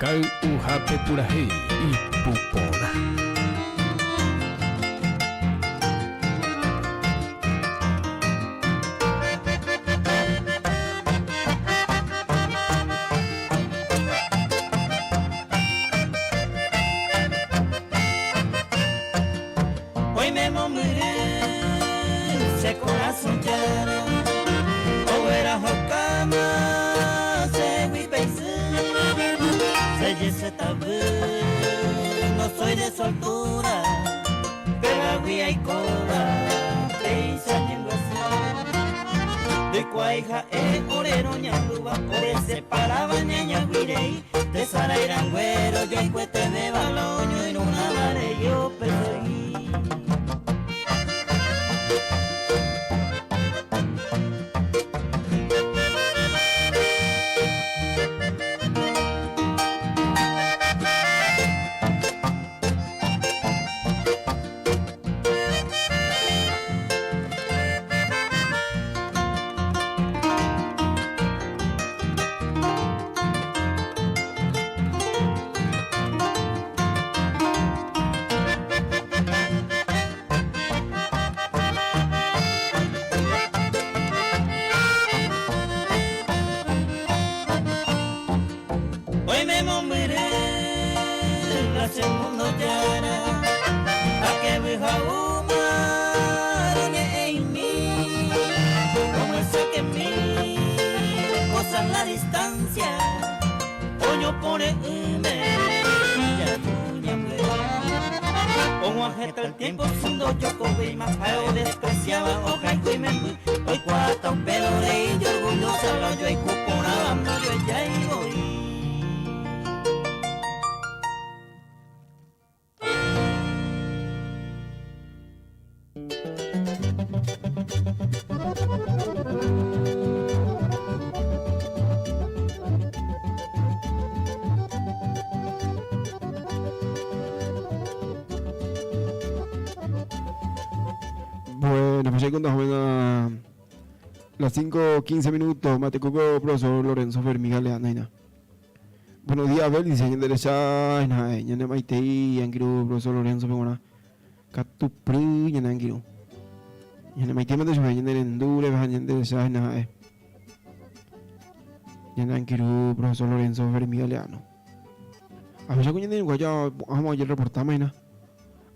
Kai uhape purahéi ipuporã. Hoy me momiré, se corazón llana, o era hokama, se wipeise, se yese tabu, no soy de soltura, pero agua y coba, peisa ñenguasí. De cuaija e orero ñanduba, ore se paraba ñaña guirei, de sara iranguero, yo y cuete de baloño, y una mare yo perseguí. la che mundo jára Akevy ha'úma roñe'ẽ'imi Romyesakẽmi cosas la distancia Oñopore'ỹme jaju ñande Og̃uahẽta el tiempo sy ndojokovéima Ha'e odespreciaba ohayhu imemby Oikuaáta upérõ rei ijorgullosa La ojoayhu porãva ndojoejái voi. Bueno, pues ahí contamos a las 5.15 minutos. Matecuco, profesor Lorenzo Fermiga, Leana. Buenos días, Abel, dice ñanderecha, ñane maitei, angirũ, profesor Lorenzo peg̃uarã. Katupry ñane angirũ. Ñane maitei mante chupe, ñane rendu reve ha ñanderecha hína ha'e. Ñane angirũ, profesor Lorenzo Fermín Galeano. Ahecha ko ñane irũnguéra japu'ãma ojereportáma hína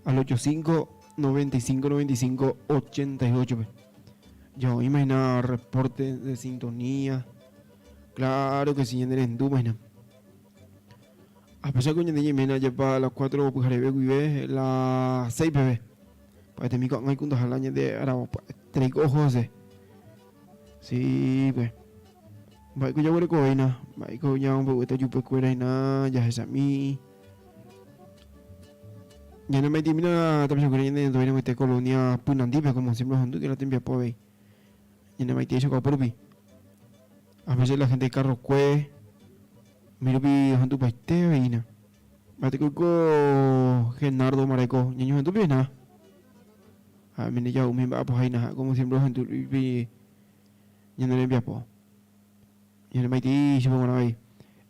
al 85 95 95 88 pe. Ya oĩma hína reporte de sintonía. Claro que sí, ñane rendúma hína. Apesar ko ñande ñaiména jepa las 4 pyhareve guive las 6 peve. Pya'etemi ko'ág̃a ikundaha la ñande aravo pya'eterei ko oho hese. Sí, pues. Mba'éiko jaguerekovéina, mba'éiko ñamombe'uvéta ojupekuéra hína jahechami. Ñanemaitĩmína tapichakuéra ñane renduvéi ramoite colonia Pynandípe, como siempre ohendúke la tembiapo avei. Ñanemaitei che kuapo rupi. A veces la gente carrokue, umi rupi ohendupaite avei hína. Mba'éteko oiko Genardo Mareko ñañohendu hína. Ha mene ja'u umi mba'apoha hína, como siempre ohendu rupi ñane rembiapo. Ñanemaitei chupe g̃uarã avei.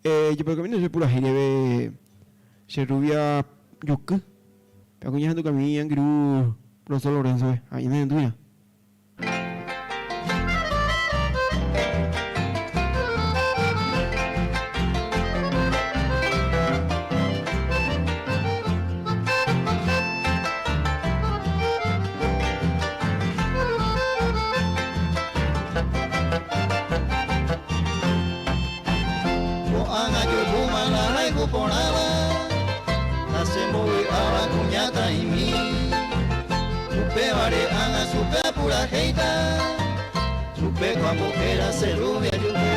Eh, jepe camino che purahéi reve che rubia juky. Pe akuñahendukami angirũ Profesor Lorenzo-pe. Ha ñanerendu hína. Ko'ág̃a juhúma la hayhu porãva ha chembovy'áva kuñataĩmi. Upévare ág̃a chupe apurahéita, chupe ko ambohéra che rubia juky.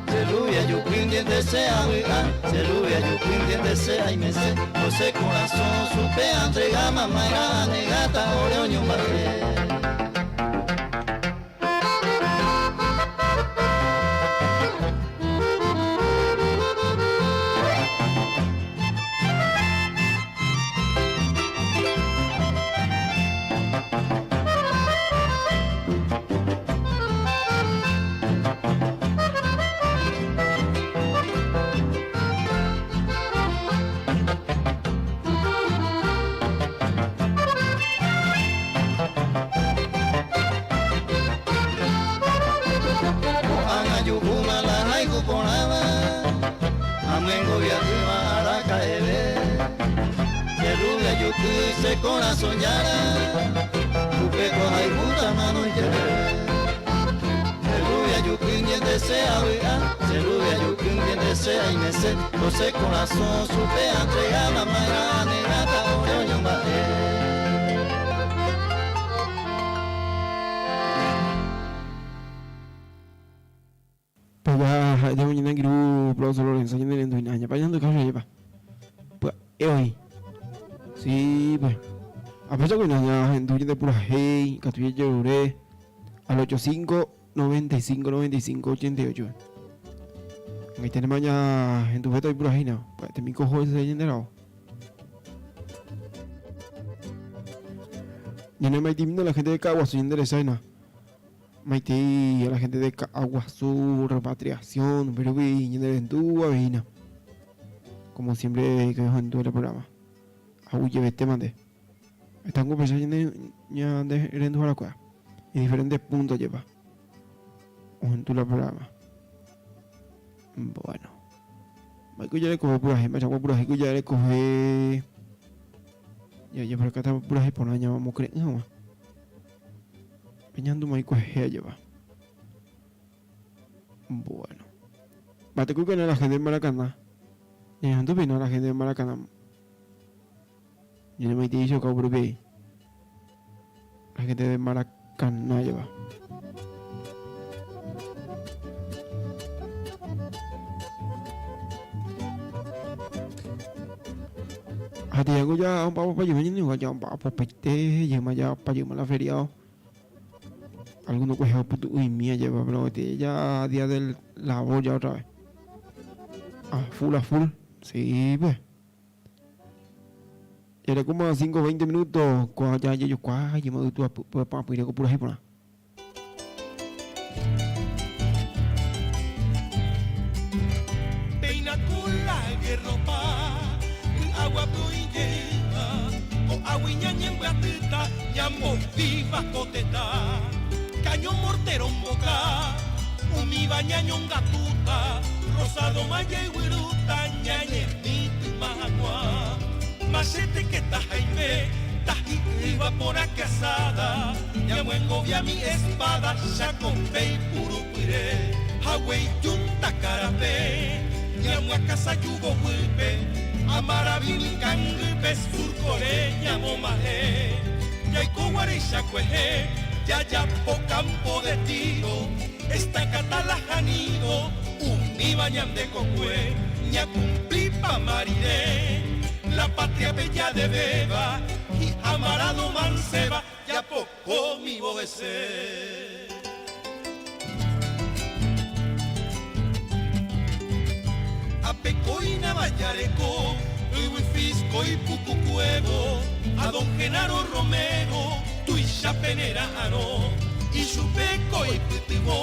Che rubia juky ndiente che avy'a, che rubia juky ndiente che aimese, ko che korasõ chupe antrega mamairã anegáta ore oñomba'e. Ko'ág̃a juhúma la hayhu porãva, amyengovia'ỹva araka'eve. Che rubia juky, che korasõ jára, upe ko hayhúta mano ijere. Che rubia juky ndiente che avy'a, che rubia juky ndiente che aimese, ko che korasõ chupe antregáma maerã anegáta ore oñomba'e. Paya ha'e jave ñane angirũ Profesor Lorenzo ñane renduina aña pañandu kafe jepa. Pya'e oĩ. Sí, pues. Apecha kuina ña hendu ñande purahéi, katu jajerure al 85 95 95 88. Angaite nema ña hendu véta ipurahéina. Pya'ete miko oho hese ñande rao. Ñane maitimína la gente de Caaguazú ñande resáina. Maitei a la gente de Caaguazú, repatriación, upérupi ñane rendúva veína. Como siempre que ohendu el programa. Aguyjevete mante. Están con pesar ñane ñande renduharakuéra. En diferentes puntos lleva. Ohendu la programa. Bueno. Mba'éiko jarekove purahéi, mba'eichagua purahéiko jarekove. Jajeporeka purahéi porã ñamokyre'ỹ hag̃ua. Peñandúma ikuehe ajépa. Bueno. Mba'etekóikena la gente de Maracaná. Ñañandúpina la gente de Maracaná. Ñañemaitei ichoka upérupi. La gente de Maracaná lleva. Ha Tiago ya omba'apo jey ñane ya omba'apopaite jeýma ya opa jeýma la feriado. Alguno kuehe opytu'uimía lleva, pero hoy ya día del labor ya otra vez. A full, a full. Sí, pues. Era como a 5 20 minutos. Kua ya jejokuaa jema ytu apyre ko purahéi porã. Péina ku la guerropa py'aguapy oĩ jeýva, ko'águi ñañembyatýta ñambovíva ko tetã. Cañón mortero mboka, umíva ñañongatúta, rosado majeguyrúta ñañemitỹma hag̃ua. Machete que tahaime, tahi'ýva porã casada, ñamyengovia mi espada, chakopéi purupyre, haguéi junta karape, ñamyakãsa yugo guýpe, amaravimi kangýpe, surkore ñamoma'ẽ, jaiko guaréicha kuehe, jajapo campo de tiro, estaca talaja nido, umíva ñande kokue, ñakumplipama rire, la patria pe jadevéva, hi'amarado manseva, japokomivo hese. Ape kóina vajareko, yvy fisco ipukukuévo, a don Genaro Romero, tuicha penera'arõ, ichupe ko ipytyvõ,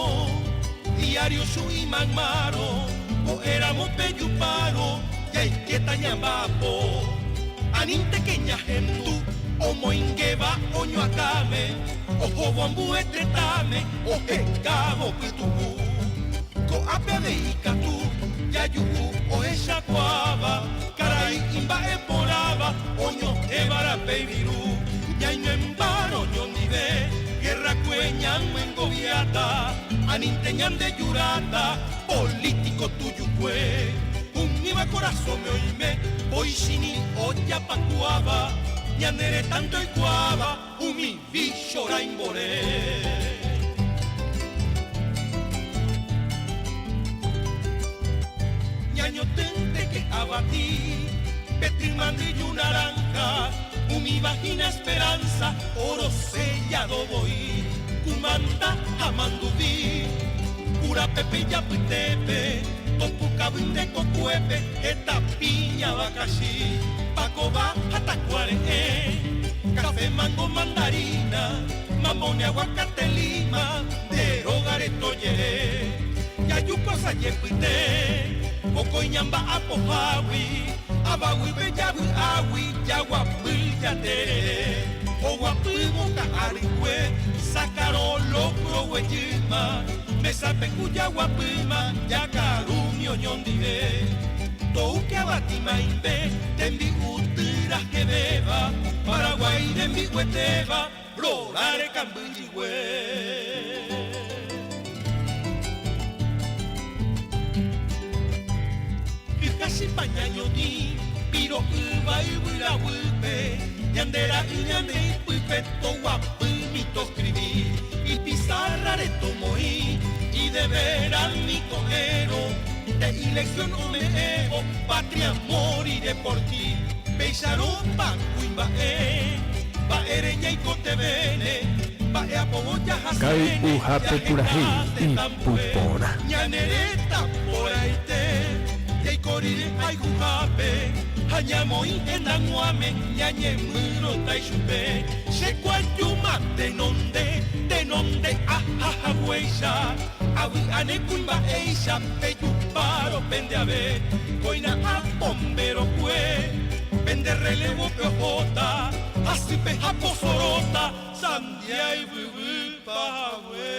diario chu'i maymarõ, ko'ẽramo pejupárõ, jaikéta ñamba'apo. Anínteke ñahendu omoingéva oñoakãme, ohóvo ambue tetãme, ohekávo pytu'u. Ko'ápe avei ikatu jajuhu ohechakuaáva, karai imba'e porãva oñohẽva rape iviru. Ñaimembárõ oñondive, guerrakue ñamyengoviáta, anínte ñande juráta, político tujukue. Umíva korasõme oime, poichini ojapakuáva, ñane retãnte oikuaáva umi vícho rãimbore. Ñañotỹnteke avati, petỹ mandyju naranja, umíva hína esperanza, oro sellado voi, kumanda ha manduvi. Curapepe ijapytépe, topukavy nde kokuépe, heta piña vakachi, pakova ha takuare'ẽ, café mango mandarina, mamóne aguacate lima, nde rógare tojere. Jaju kosa jepyte, mokõi ñamba'apohágui, avaguýpe javy'águi, jaguapy jaterere. Oguapývo ka'arykue, sakarõ locro guejýma, mesápe ku jaguapýma, jakarúmi oñondive. Toúke avati maimbe, tembi'u týra hevéva, Paraguái rembi'uetéva, Rorare kamby jigue. Kyha chipa ñañotĩ, piro'ýva yvyra guýpe, ñande ra'y ñande ipype toguapy mi toskrivi, ipizarrare tomoĩ, ideverán mi ko'ẽrõ, te'i lección ome'ẽvo, patria moriré por ti, péicharõpa kuimba'e. Mba'ére ñaikotevẽne, mba'e apovo jahaséne, Kay'uhápe purahéi jaheka tetã ipu ambue, porã. ñane reta porãite, jaiko rire hayhuhápe, ha ñamoĩ hendag̃uáme, ñañemyrõta ichupe, che kuajúma tenonde, tenonde aha haguéicha, avy'ane kuimba'éicha, pejupárõ pende ave, kóina apomberokue, pende relevo-pe ohóta, hasýpe ha posoróta, sandia yvyvy pahague.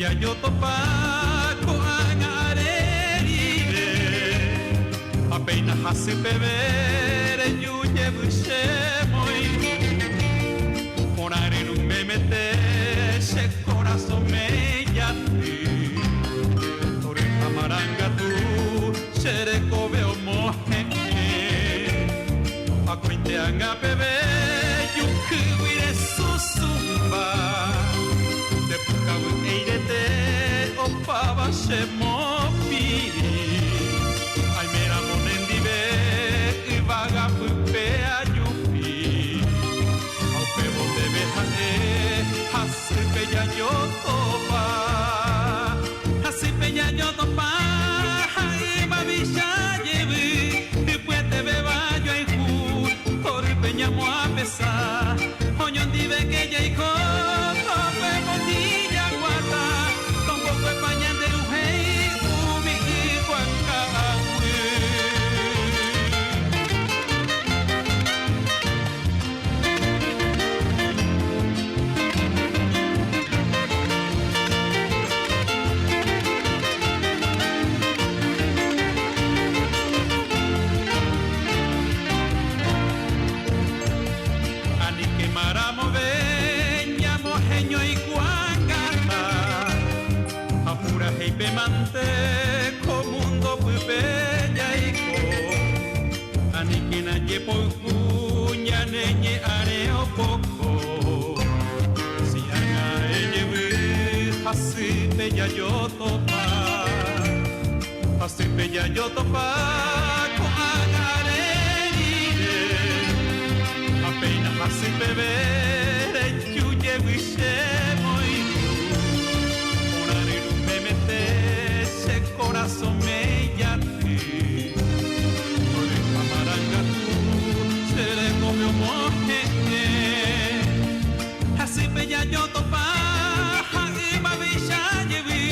jajotopa ko'ág̃a are rire. Ha péina hasy peve reju jevy che moirũ. Porã ryru memete che korasõme jaty. Tory ha marangatu che rekove omohe'ẽ. Akóinte ág̃a peve jukýgui resusũmba. Nde pukavy'eirete opáva che mopirĩ. Aiméramo nendive yvága pype ajupi. Ha upévo ndéve ha'e hasýpe jajotopa. Hasýpe jajotopa ha ymavicha jevy. Ypyetevéva joayhu torýpe ñamoapesa. Oñondivéke jaiko tope potĩ jaguata. Tombokuepa ñande uhéi umi ykua ka'aguy. Anike maramove ñamoheñói kuangata ha purahéipe mante ko mundo pype jaiko. Aníkena jepoyhu ñane ñe'ãre opoko. Si ág̃a ejevy hasýpe jajotopa. Hasýpe jajotopa ko'ág̃a are rire. Ha péina hasy peve reju jevy che moirũ. Porã ryru memete che korasõme ijaty. Tory ha marangatu che rekove omohe'ẽ. Hasýpe jajotopa ha ymavéicha jevy.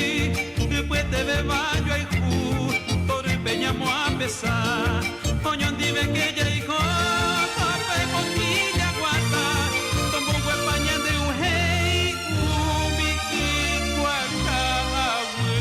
Ypyetevéva joayhu torýpe ñamoapesa. Oñondivéke jaiko tope potĩ jaguata. Tomboguepa ñande uhéi umi ykua ka'aguy.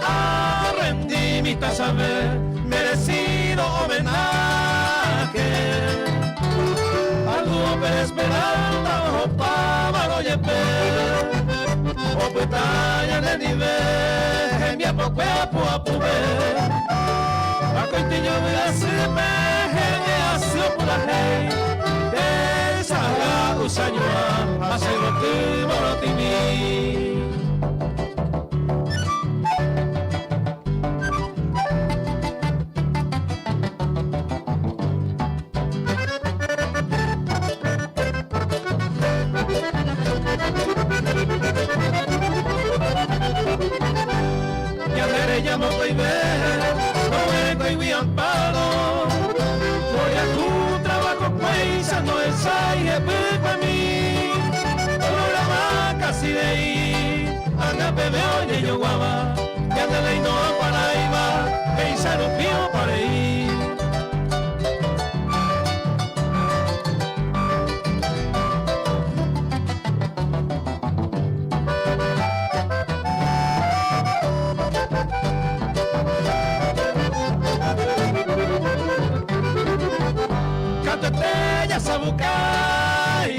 Arrendimita saber merecido homenaje al dúo Pérez Peralta opávaro jepe opyta ñanendive hembiapokue apu'apuve akóinte jovy'asýpe he'ẽ asy opurahéi tesaha usañuã ha che yvoty morotĩmi. Ñande reja mokõive ndoguerekóigui amparo, mboriahu trabajokuéicha ndohechái hepykuemi, programa kasi rei ág̃a peve ojejoguáva, ñande léi noamparáiva péicha rupi opa rei. Katuete jasabukái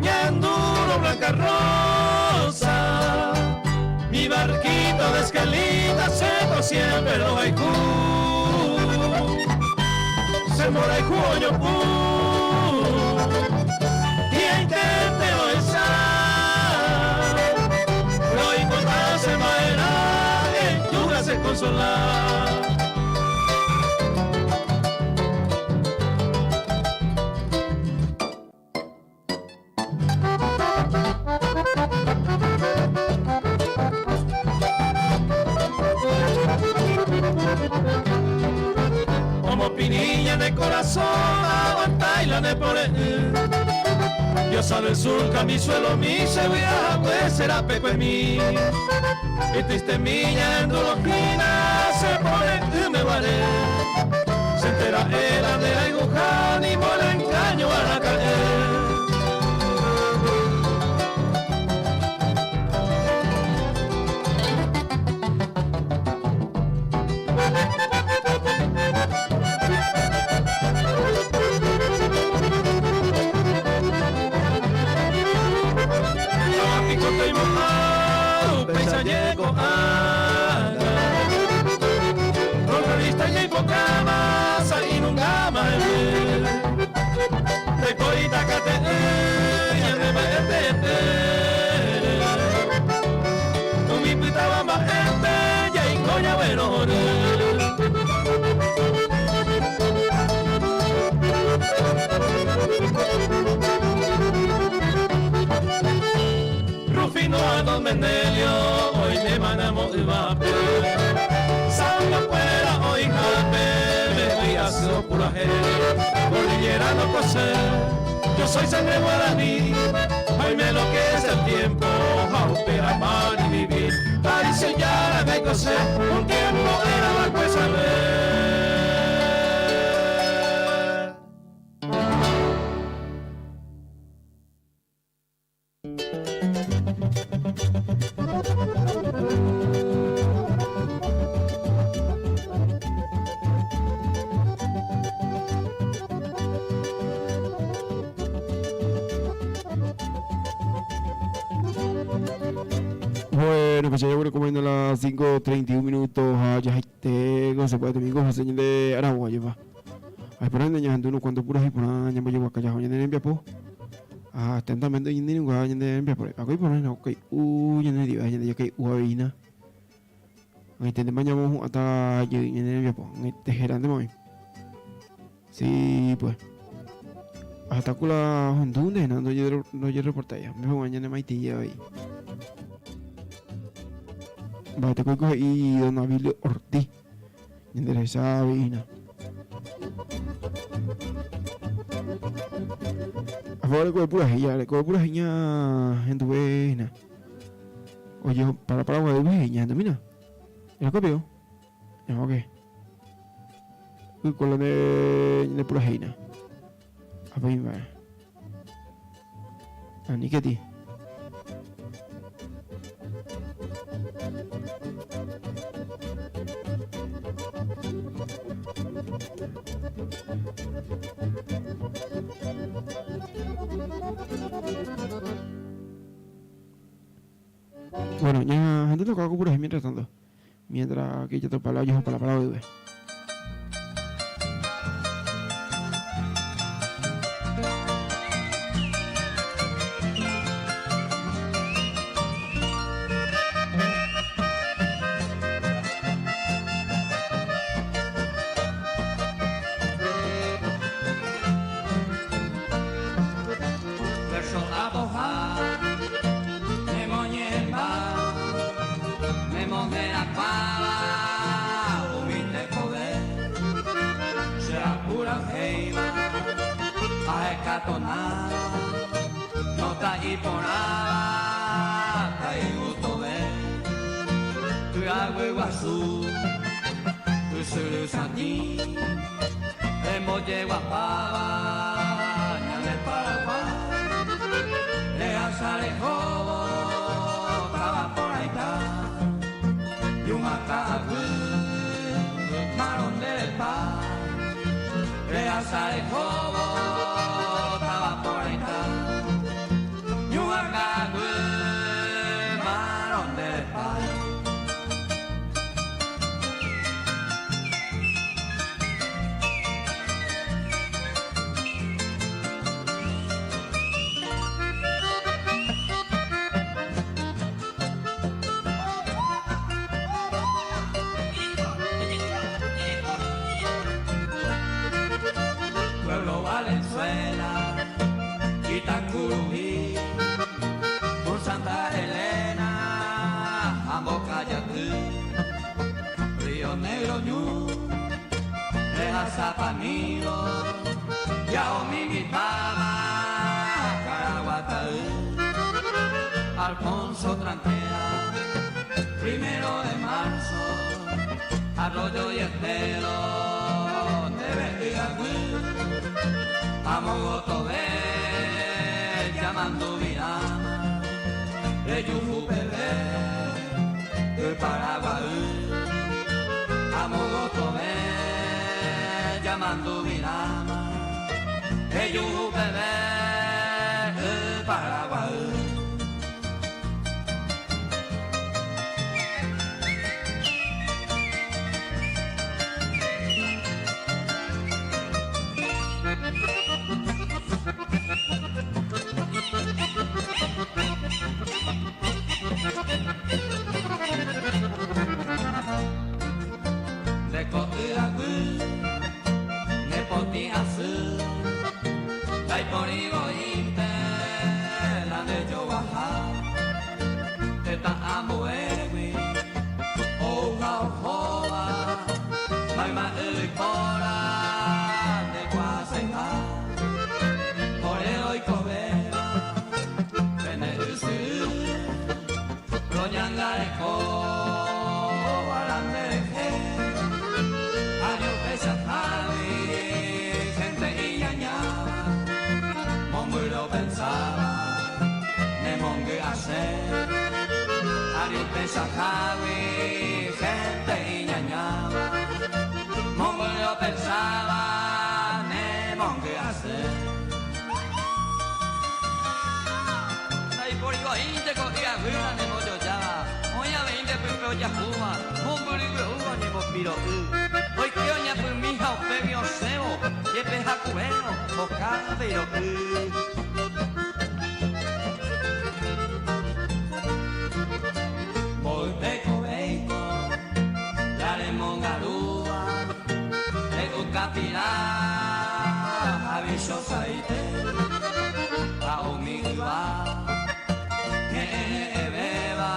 ñandúrõ Blanca Rosa, mi barquito de escalita chéko siempre rohayhu. Che mborayhu oñopũ hi'ãiténte rohecha. Roipota che mba'erã ejúra che consola. ñane corazón aguanta y la ne pone Diosa del sur, mi suelo, mi se voy a pues será pepe mi. Y triste miña en se pone me vale. Se entera el de la aguja ni mola en caño van a caer. Rufino a Don Menelio, hoy le mandamos el. Salga fuera, hoy jape, me voy a puraje, cordillera no coser. Yo soy sangre guaraní, ay me lo que es el tiempo, jaupe, amar y vivir. Ay, se ya me coser, un tiempo era la saber. 5.31 minutos. Ya tengo se puede domingo José de Aragua lleva. Ay, por ahí ña uno cuando puras y por ahí ña lleva acá ya ña envia po. Ah, atentamente ña ni ña envia por ahí. Por ahí no, okay. Ña diva ña ya que u avina. Ahí te mañana hasta ña envia po. Te gerante mami. Sí, pues. Hasta kula hondunde no no no reporta ya. Me voy a maitilla ahí. Va, te cojo y don Abilio Ortiz. Endereza vina. A favor de pura jiña, de pura jiña en tu vena. Oye, para de jiña, mira. ¿El copio? Ya, ok. Uy, con la de pura jiña. A ver, va. Aniketi. Bueno, ya gente toca por ahí mientras tanto. Mientras que yo topa la yo para la palabra de Alfonso Tranquera, primero de marzo, arroyo y estero, debe ir a Mogotobé, llamando mi ama, de Yufupebé, de Paraguay, a Mogotobé, llamando mi ama, de Yufupebé, de Paraguay. Ndeko'y'aguy, nepotĩ asy, ndaipóri voínte la ndejoguaha, tetã ambuégui ouha ohóva, mayma yvypóra ndekuaaseha, ore oikovéva pende ysyry, roñangareko la nderehe, año pechahágui gente iñañáva, mombyry opensáva nemongy'ase, año pechahágui gente iñañáva, mombyry opensáva nemongy'ase. Ndaipóri voínte ko'y'aguýra nembojojáva, oĩ avei ndepype ojahúva, mombyrygue oúva ñembopiro'y. Oike oñapymi ha upégui osẽvo, jepe hakuvéno okápe iro'y. Mboy tekovéiko la remongarúva, re'uka pira ha vichosaite, ha umi yva he'ẽhe'ẽvéva,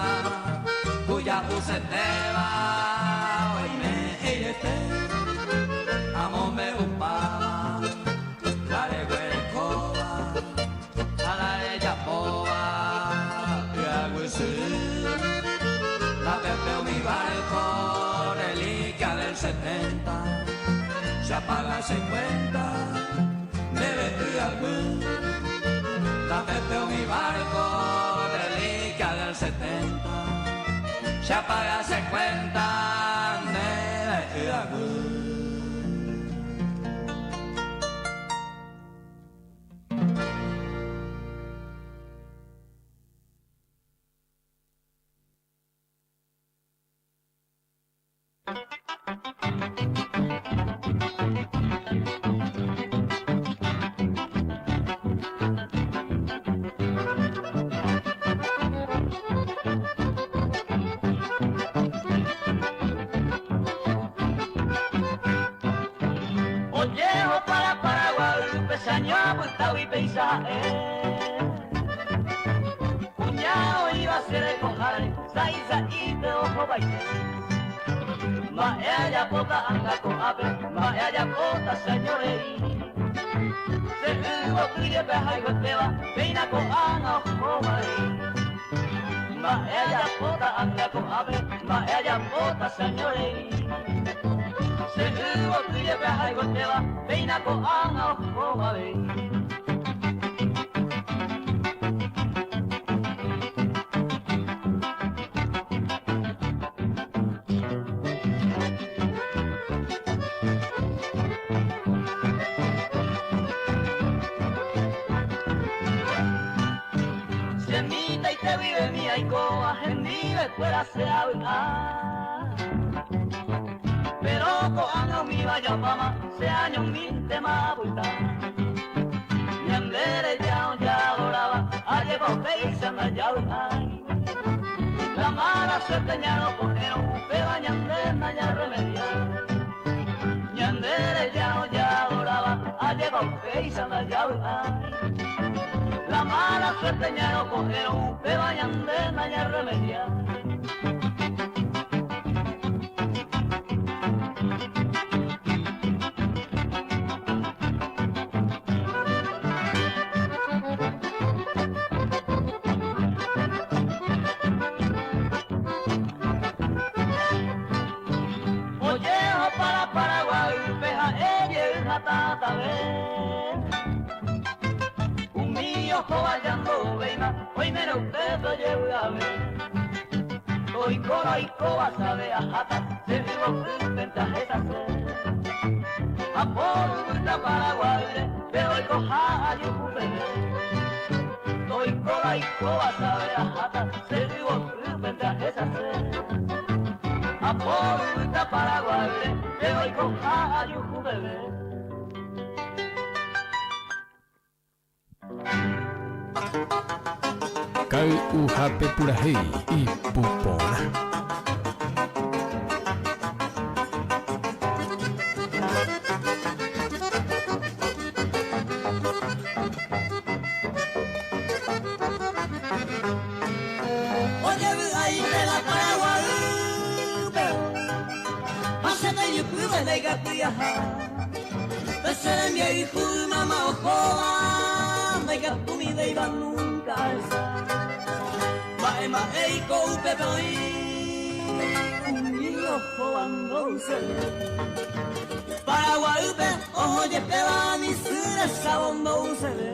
kuja'usetéva oime eirete, amombe'upáva la reguerekóva ha la rejapóva yaguysyry, la Pepe umi barco, reliquia del 70, se apaga se cuenta, debe yagui, la Pepe umi barco, reliquia del 70, se apaga se cuenta, debe yagui. Ollejo para Paraguay, pesaño y peisaje. Cuñao iba a ser de cojare, saiza y de ojo baile. Ma ella pota anga con ave, ma ella pota señores. Se hubo tuye peja y goteba, peina con anga ojo baile. Ma ella pota anga con ave, ma ella pota señores. Se hubo tuye peja y goteba, peina con anga ojo baile. Semita y te vive mi aikoa, hendive fuera se habla. Pero ko'ág̃a mi vaya mama, se año mi tema vuelta. Ñandere ya ya adoraba, a llevo peisa na ya La mala suerte ya no cogieron, pero ñandere na ya remedia. Ñandere ya ya adoraba, a llevo peisa na ya La mala suerte ya no cogieron, pero ñandere na ya remedia. hatãve. Umi ohóva ja ndouvéima oimérõ upépe ojevy'ave. Toikórõ oikóva sabe aháta che yvotýpente ahechase. Aporuguýta Paraguaýre pe oikoha ajuhu peve. Toikórõ oikóva sabe aháta che yvotýpente ahechase. Aporuguýta Paraguaýre pe oikoha ajuhu peve. Kay'uhápe purahéi ipu porã. Ojevy'aite la Paraguaýpe ha che ndaijypýpe ndaikatúi aha. Pe che rembiayhu ymáma ohóva ndaikatumivéiva núnka ahecha. Mba'e mba'éiko upépe oĩ umi ohóva ndouséi. Paraguaýpe oho jepéva ni sy resávo ndouséi.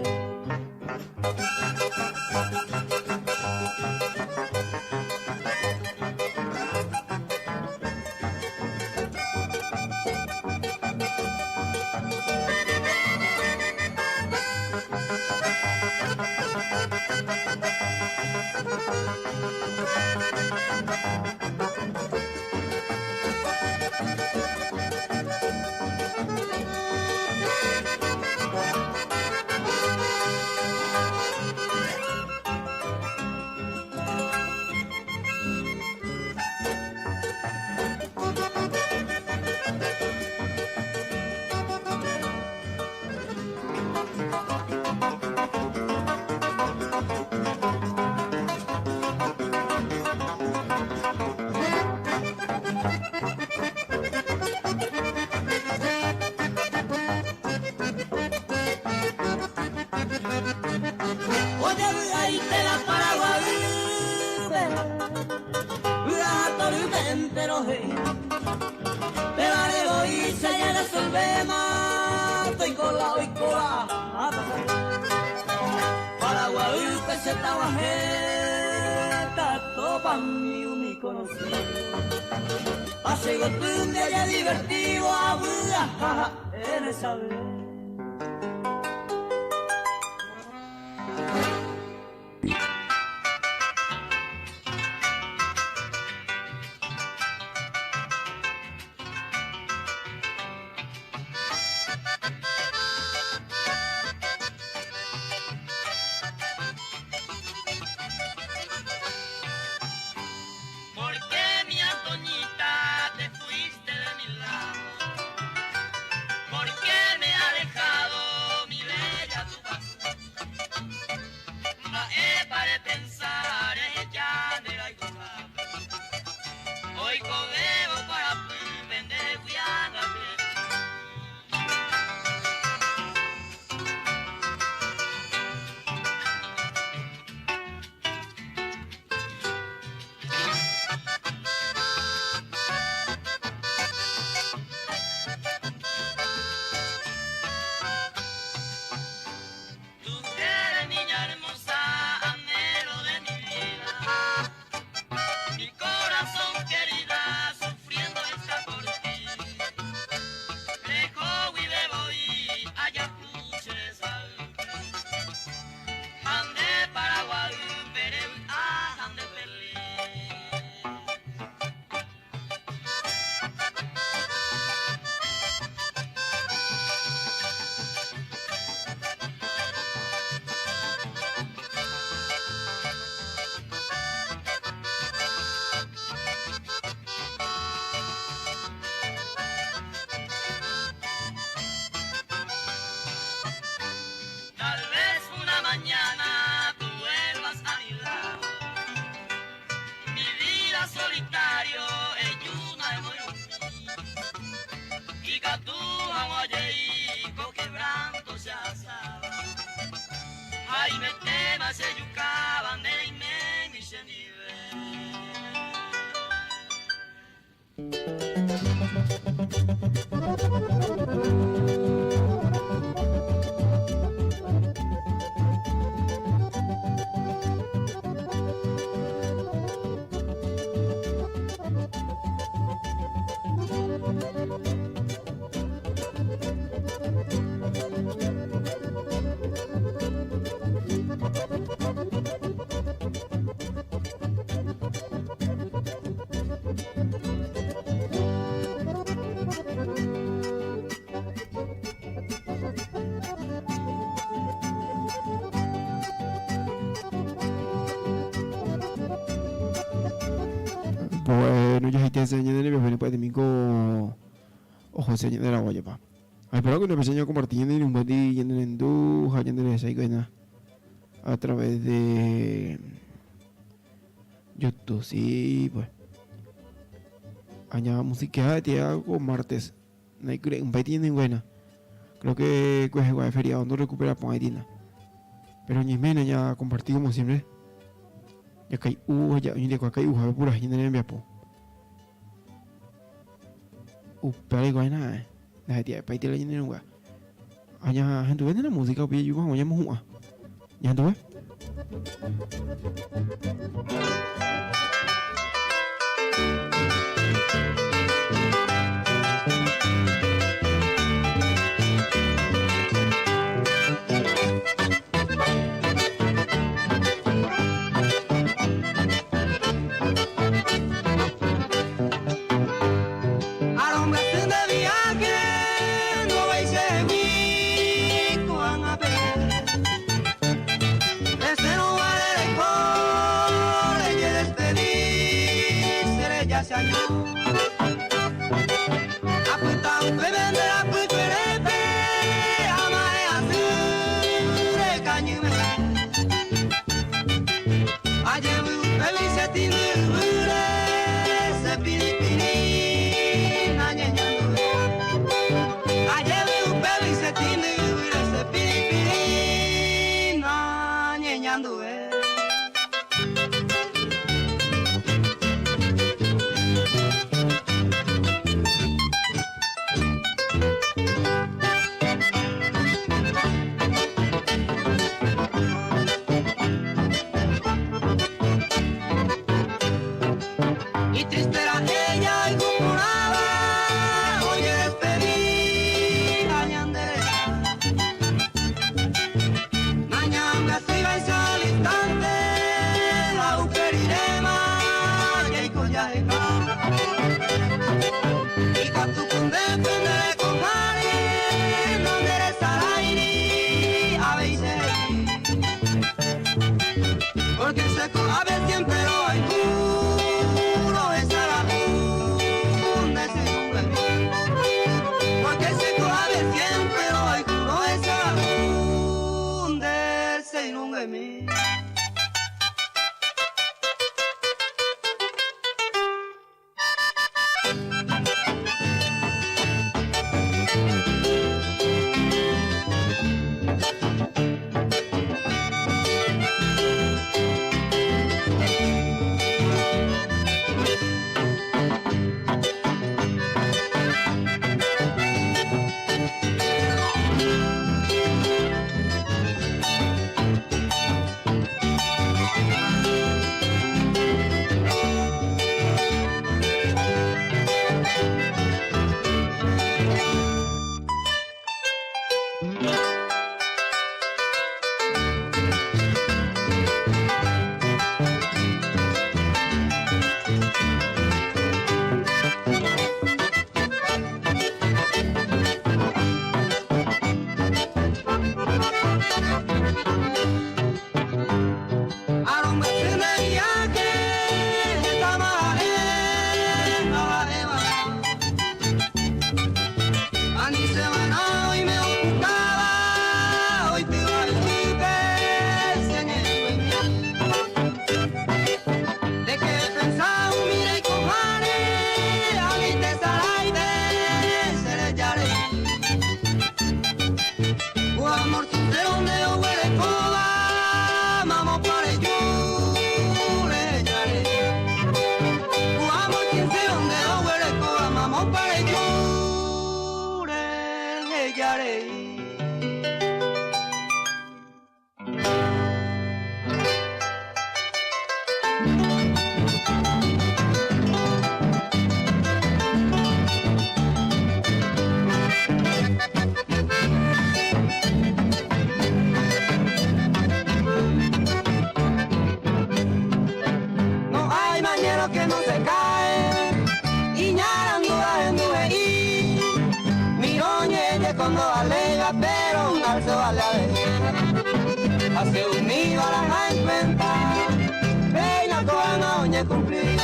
Ojevy'aite la Paraguaýpe, vy'a ha torýpe entero he'i. Pévare voi che ñaresolvéma, toiko la oikóva aháta. Paraguaýpe che tag̃uahẽta topami umi conocido. Ha che gotýnte jadivertívo avy'a ha ha'e rechave. ¿Por qué mi Antoñita te fuiste de mi lado? ¿Por qué me ha dejado mi bella Tupãsy? Mba'épa repensar eheja nde rayhuhápe? Oikovévo kuarapýpe ndehegui ág̃a pyre'ỹ. Tú eres niña hermosa, anhelo de mi vida. Mi corazón querida, sufriendo está por ti. Rehógui vevoi ajahu che resaýpe. Ha nde Paraguaýpe revy'a ha nde feliz. Tal vez una mañana tú vuelvas a mi lado. Mi vida solitario ejúna emoirũmi. Ikatu hag̃ua jey ko quebranto che ahasáva. Haimetéma chejukáva nereimégui chendive. Bueno, ya hite ese ñane rembiapo ñane ko ojo ese ñane ragua jepa. Espero que una pequeña compartir ñane un buen ñane rendu ha ñane resaikuena a través de YouTube, sí, pues. Aña música tía algo martes. No hay un país tiene buena. Creo que pues igual feriado no recupera pon ahí tiene. Pero ni menos ya compartí como siempre. Ya que hay u ya un día que hay u pura gente en enviapo. Pero igual nada. La tía país tiene la lugar. Aña gente vende la música, pide yo vamos ya mo Ya gente ve. Hace un nido a la en cuenta, reina coana oñe cumplir.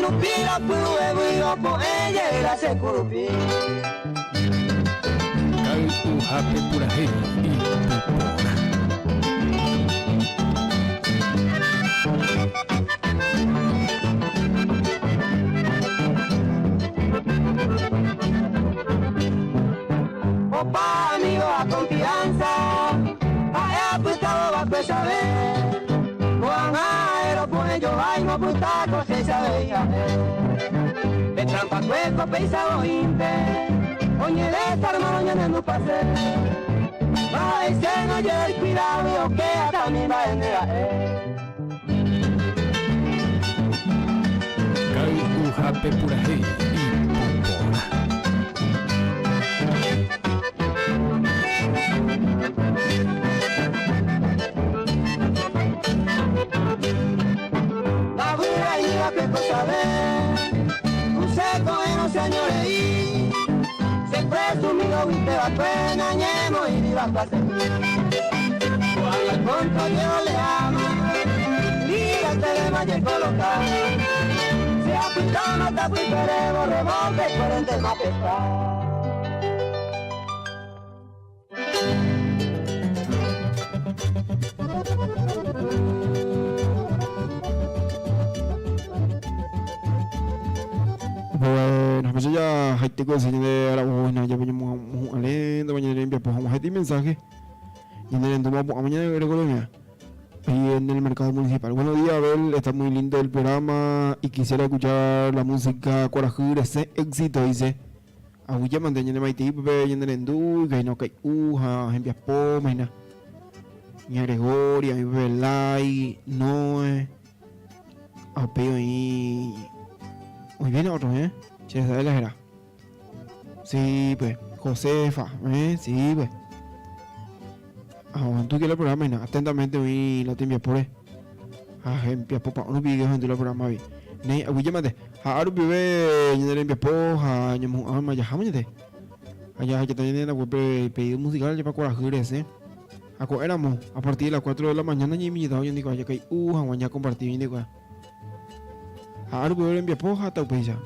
rupi la pyru'evýi opo'ẽ jey la che kurupi. Kay'uhápe purahéi ipu porã. Opa amigo ha confianza ha'e apytávo va'ekue chave Ko'ág̃a aeropo'ẽ jovái mopyta ko che chavei ha'e Pe trampa-kue ko péicha voínte oñedesarmárõ ñane nupãse Mba'éichéne ojeikuidágui oke hatãmi mba'e nde ra'e. Kay'uhápe purahéi ipu porã. Bueno, pues ya jaite ko ñande aravo hína jape ñamohu'ãlénte ñane rembiapo hag̃ua heta imensaje ñane rendúma opu'ãma ñane rekorovia ahí en el mercado municipal. Buenos días Abel, está muy lindo el programa y quisiera escuchar la música Kuarahy Resẽ Éxito dice. Aguyje mante ñane maitei pype ñane rendu ikahína okai'u ha hembiapóma hína. Ña Gregoria, oĩ pype Lai, Noe, ha upéi oĩ oĩvéna otro, eh? Che sabe la héra. Sí, pues, Josefa, eh? Sí, pues. Ah, tú que la programa hína, atentamente oĩ la tembiapóre. Ha hembiapo pa'ũ rupi ohendu la programa vi. Néi, aguyje mante. Ha arupive ñane rembiapo ha ñamohu'ãma jaháma ñande. Ha jahecháta ñane rendaguépe pedido musical jepa kuarahy resẽ. Ha ko'ẽramo, a partir de las 4 de la mañana ñaimiñetávo ñandekuaa jakai'u hag̃ua ñakomparti ñandekuaa. Ha arupive rembiapo ha taupéicha.